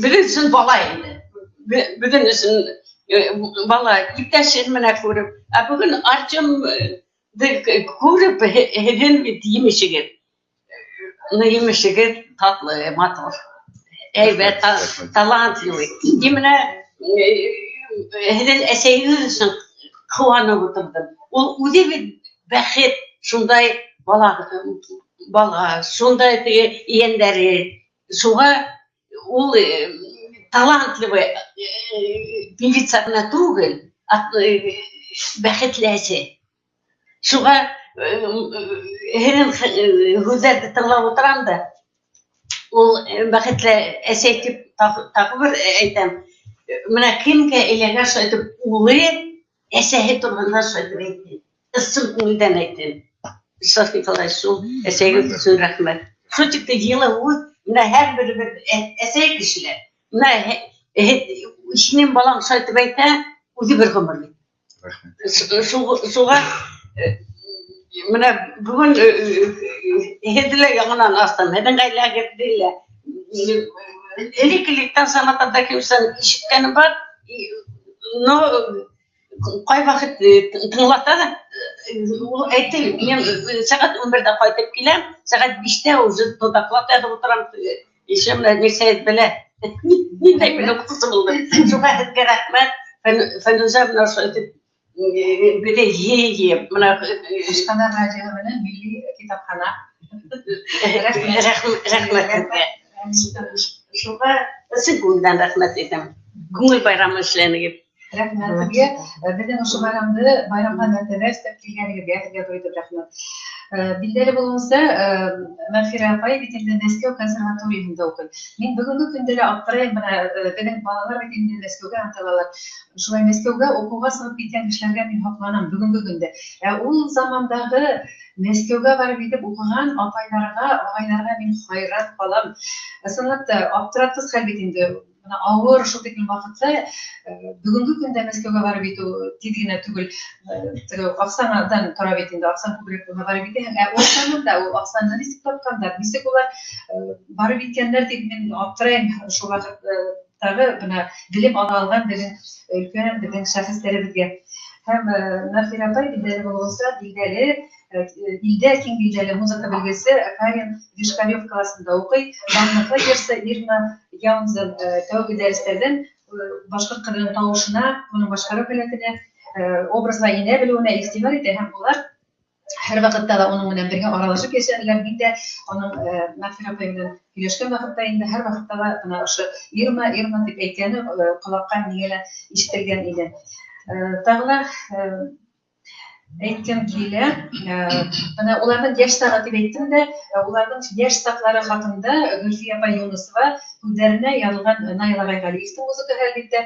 беҙҙең өсөн бала инде. Беҙҙең өсөн бала, иптәшен менән күреп. Ә бөгөн Артемды күреп, һеҙҙең бит емешегеҙ. Ну, емешегеҙ татлы, матур. Әйбәт, талантливый. И менә һеҙҙең әсәйегеҙ өсөн ҡыуанып ултырҙым. Ул үҙе бит бәхет, шундай бала, шундай теге ейәндәре. Шуға ул талантливый певица ғына түгел, бәхетле әсә. Шуға һеҙҙең һүҙҙәрҙе тыңлап ултырам да, ул бәхетле әсәй тип тағы бер әйтәм. Менә кемгә әйләгән шулай итеп улы әсәһе турында шулай итеп әйтте. Ысын күңелдән әйтте. Вячеслав Николаевич, шул әсәйегеҙ өсөн рәхмәт. Шул тиклем йылы һүҙ, менә һәр беребеҙ әсәй кешеләр. Менә һинең балаң шулай итеп әйтә, үҙе бер ғүмер бит. Шуға менә бөгөн һеҙҙе лә яңынан астым, һеҙҙең ғаиләгеҙҙе лә. Элек-электән Самат Абдрахимовичтан ишеткәнем бар, но ҡай ваҡыт тыңлата ҙа, ул әйтте, мин сәғәт 11-дә ҡайтып киләм, сәғәт 5-тә уже доклад яҙып ултырам. Еще менә Мирсәйет белә, ниндәй мин уҡытыусы булдым. Шуға һеҙгә рәхмәт. Фәнүзә менә шулай итеп беҙҙе йыйып, менә Ашхана радиоһы менән милли китапхана. Рәхмәт һеҙгә. Шуға ысын күңелдән рәхмәт әйтәм. Күңел байрамы эшләнегеҙ. Рәхмәт һеҙгә. Беҙҙең ошо байрамды байрамға мәртәбә өҫтәп килгәнегеҙгә һеҙгә ҙур итеп рәхмәт. Билдәле булыуынса, Мәғфирә апай бит инде Мәскәү консерваторияһында уҡый. Мин бөгөнгө көндә лә аптырайым, бына беҙҙең балалар бит инде Мәскәүгә ынтылалар. Шулай Мәскәүгә уҡыуға сығып киткән кешеләргә мин һоҡланам бөгөнгө көндә. Ә ул замандағы Мәскәүгә барып етеп уҡыған апайҙарға, ағайҙарға мин хайран ҡалам. Ысынлап та аптыратҡыс хәл бит инде. Бына ауыр шул тиклем ваҡытта, бөгөнгө көндә Мәскәүгә барып етеү тиҙ генә түгел. Теге аҡсаңдан тора бит инде, аҡсаң күберәк булһа барып етәһең. Ә ул заманда ул аҡсаны нисек тапҡандар, нисек улар барып еткәндәр тип мин аптырайым. Шул ваҡыттағы бына белем ала алған беҙҙең өлкән, беҙҙең шәхестәребеҙгә. Һәм Мәғфирә апай билдәле булыуынса, билдәле, илдә киң билдәле музыка белгесе Карин Вишкарев классында уҡый. Данлыҡлы йырсы Ирма Яунзен тәүге дәрестәрҙән башҡорт ҡыҙының тауышына, уның башҡарыу һәләтенә, образға инә белеүенә иғтибар итә һәм улар һәр ваҡытта ла уның менән бергә аралашып йәшәнеләр. Мин дә уның Мәғфирә апай менән һөйләшкән ваҡытта инде һәр ваҡытта ла бына ошо Ирма, Ирма тип әйткәне ҡолаҡҡа миңә лә ишетелгән ине. Тағы ла әйткем килә, бына уларҙың йәш сағы тип әйттем дә, уларҙың йәш саҡлары хаҡында Гөлфиә апай Юнысова һүҙҙәренә яҙылған Наил ағай Ғәлиевтең музыкаһы, әлбиттә,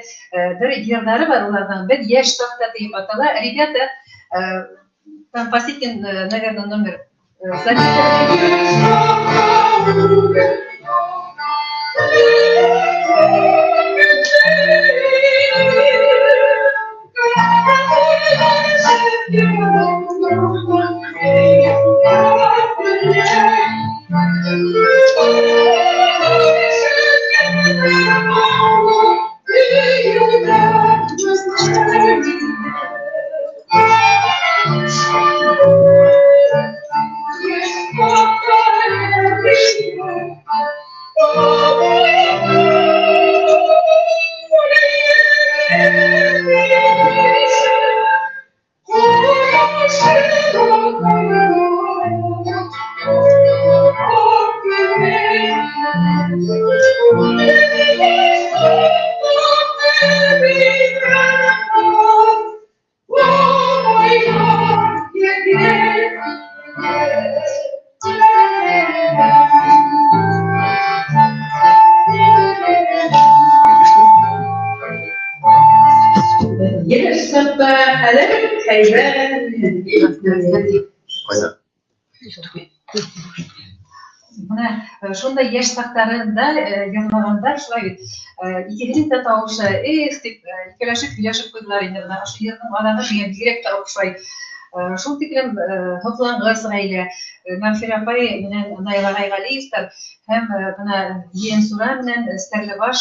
бер йырҙары бар уларҙың, Беҙ йәш саҡта тип атала. Ребята, Там последний, наверное, номер записан. Бына шундай йәш саҡтарында йырлағандар шулай бит. Икеһенең дә тауышы эх тип икәүләшеп һөйләшеп ҡуйҙылар инде. Бына ошо йырҙың аҙағы миңә бигерәк тә оҡшай. Шул тиклем һоҡланғыс ғаилә. Мәғфирә апай менән Наил ағай Ғәлиевтар һәм бына Ейәнсура менән Стәрлебаш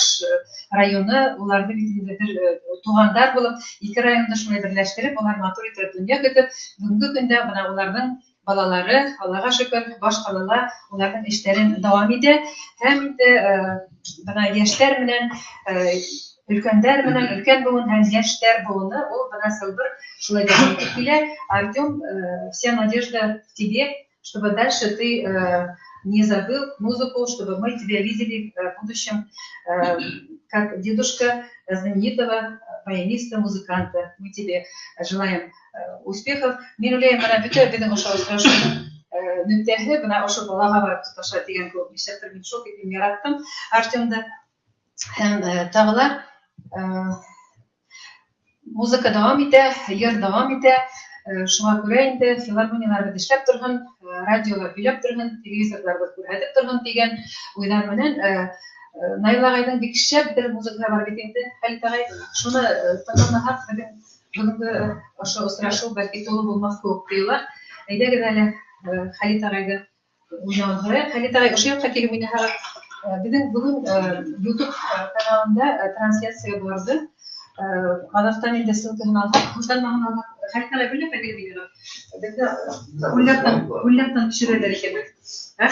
районы, уларҙы бит инде бер туғандар булып, ике районды шулай берләштереп, улар матур итеп донъя көтөп, бөгөнгө көндә бына уларҙың балалары, Аллаға шөкөр, баш ҡалала уларҙың эштәрен дауам итә. Һәм инде бына йәштәр менән, өлкәндәр менән, өлкән быуын һәм йәштәр быуыны, ул бына сылбыр шулай дауам итеп килә. Артем, вся надежда в тебе, чтобы дальше ты не забыл музыку, чтобы мы тебя видели в будущем как дедушка знаменитого баяниста, музыканта. Мы тебе желаем успехов. Мин уйлайым, бына бөтә беҙҙең ошо осрашыуҙың нөктәһе бына ошо балаға барып тоташа тигән кеүек. Нишләптер мин шул тиклем яраттым Артемды. Һәм тағы ла музыка дауам итә, йыр дауам итә. Шуға күрә инде филармонияларыбыҙ эшләп торһон, радиолар һөйләп торһон, телевизорҙарыбыҙ күрһәтеп торһон тигән уйҙар менән Наил ағайҙың бик шәп бер музыкаһы бар бит инде, Хәлит ағай. Шуны тыңламаһаҡ, беҙҙең бөгөнгө ошо осрашыу бәлки тулы булмаҫ кеүек тойола. Әйҙәгеҙ әле Хәлит ағайҙы уйнауын һорайыҡ. Хәлит ағай, ошо яҡҡа килеп уйнаһағыҙ. Беҙҙең бөгөн YouTube каналында трансляция барҙы. Аҙаҡтан инде ссылкаһын алһаҡ, ҡулланмаһын алһаҡ, Хәлит ағай белә бәлки видеоны. Беҙҙе күлләктән төшөрәләр икән. Ә?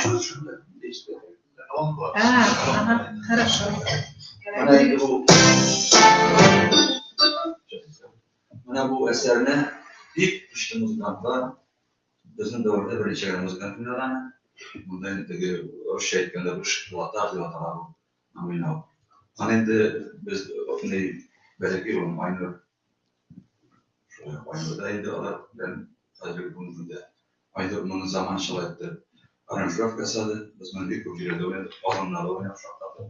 Ага, хорошо. Бына был әсәрне бик көслө музыкантлар, беҙҙең дәүерҙә бер нисә генә музыкант уйнаған. Бында инде теге русча әйткәндә бер шпилата тип атала был уйнау. Аны инде беҙ ошондай бәләкәй улым Айнур, шулай уҡ Айнур ҙа инде алар белән хәҙерге бөгөнгө көндә Айнур моны замансалай итеп аранжировка яһаны. Беҙ моны бик күп ерҙә уйнадыҡ, Ҡаҙанда уйнап шаҡтатып.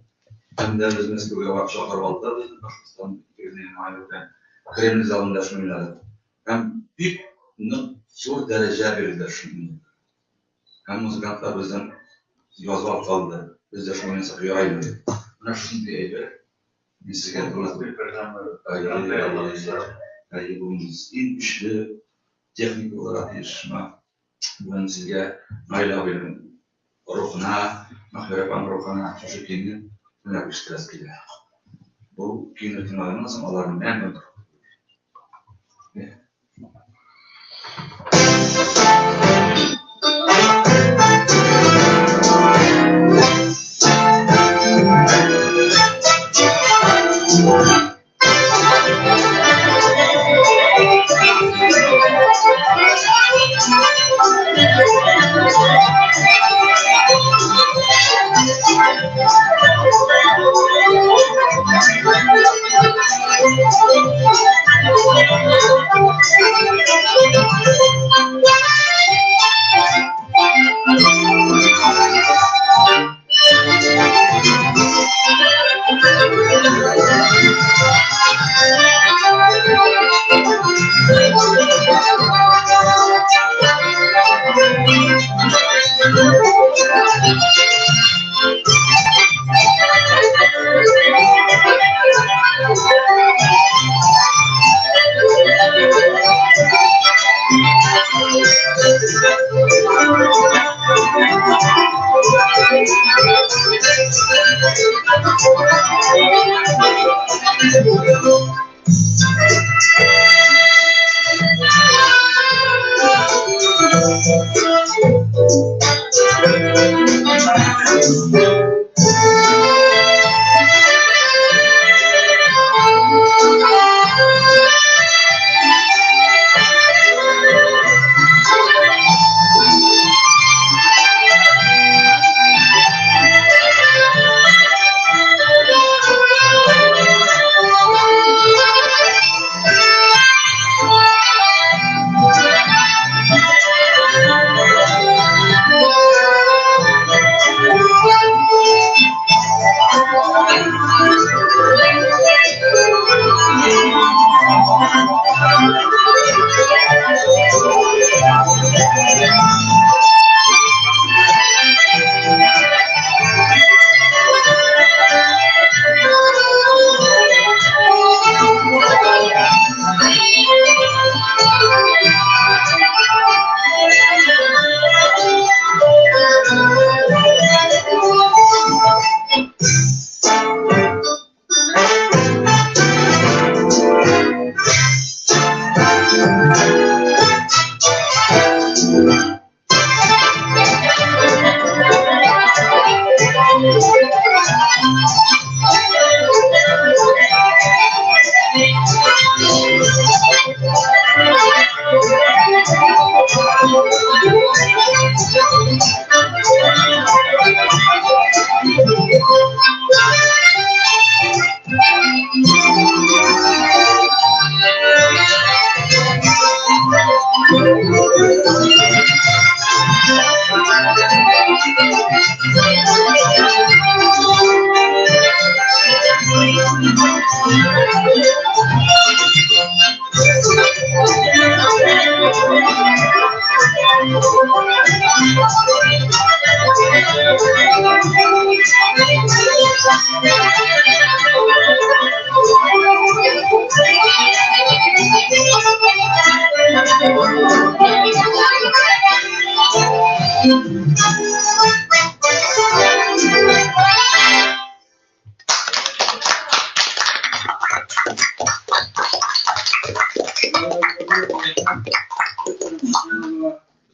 Һәм дә беҙ Мәскәүгә барып саҡырып алдылар беҙҙе Башҡортостан Айнур белән Кремль залында шуны уйнадыҡ. Һәм бик ныҡ ҙур дәрәжә бирҙеләр шуны. Һәм музыкантлар беҙҙән яҙып алып ҡалды. Беҙ ҙә шуны уйнасаҡ яраймы тип. Бына шундай әйбер. Мин һеҙгә иң көслө техника булырға тейеш. Бөгөн һеҙгә Наил абыйҙың рухына, Мәғфирә апаның рухына ошо көйҙө уйнап ишеттерәсе килә. Был көйҙө тыңлағандан һуң алар мәңге тора. Thank you.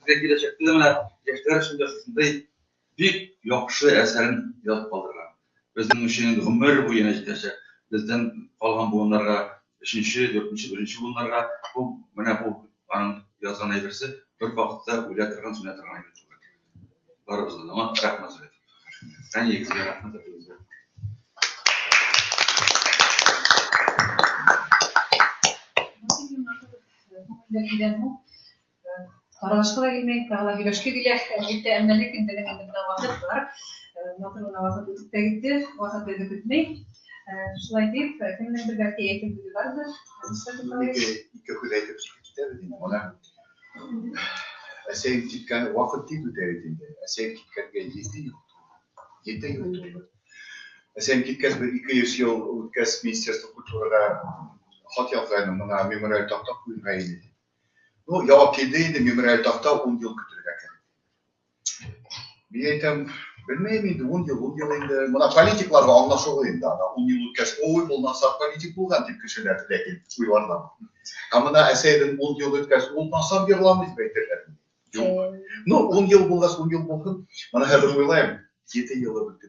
Беҙгә киләсәктә лә менә йәштәр өсөн дә шушындай бик яҡшы әҫәрен яҙып ҡалдырған. Беҙҙең өсөн инде ғүмер буйына етәсәк. Беҙҙән ҡалған быуындарға, өсөнсө, дүртенсе, беренсе быуындарға был менә был аның яҙған әйберсе бер ваҡытта үлә торған, сүнә торған әйбер түгел. Барыбыҙға ла рәхмәт. Әнейегеҙгә рәхмәт. Аралашҡы ла килмәй, тағы ла һөйләшке килә. Әлбиттә, әммә ләкин беҙҙең инде бына ваҡыт бар. Матур ғына ваҡыт үтеп тә китте, ваҡыт беҙҙе көтмәй. Шулай тип, кемдеңдер бәлки әйтер һүҙе барҙыр. Ике һүҙ әйтеп китәбеҙ инде. Бына әсәйем киткән ваҡыт тиҙ үтә бит инде. Әсәйем киткәнгә 7 йыл тулды. 7 йыл тулды. Әсәйем киткәс, бер 200 йыл үткәс, Министерство культураға хат яҙғайным, бына мемориаль таҡта ҡуйырға ине. Ну, яуап килде инде, мемориаль таҡта 10 йыл көтөргә кәрәк. Мин әйтәм, белмәйем инде, 10 йыл, 10 йыл инде. Бына политикларға аңлашыуы инде, ана 10 йыл үткәс, ой, был насар политик булған тип кешеләр ләкин уйларҙан. Ә бына әсәйҙең 10 йыл үткәс, ул насар йырланы тип әйтерҙәр. Юҡ. Ну, 10 йыл булғас, 10 йыл булһын. Бына хәҙер уйлайым, 7 йылы бөттө.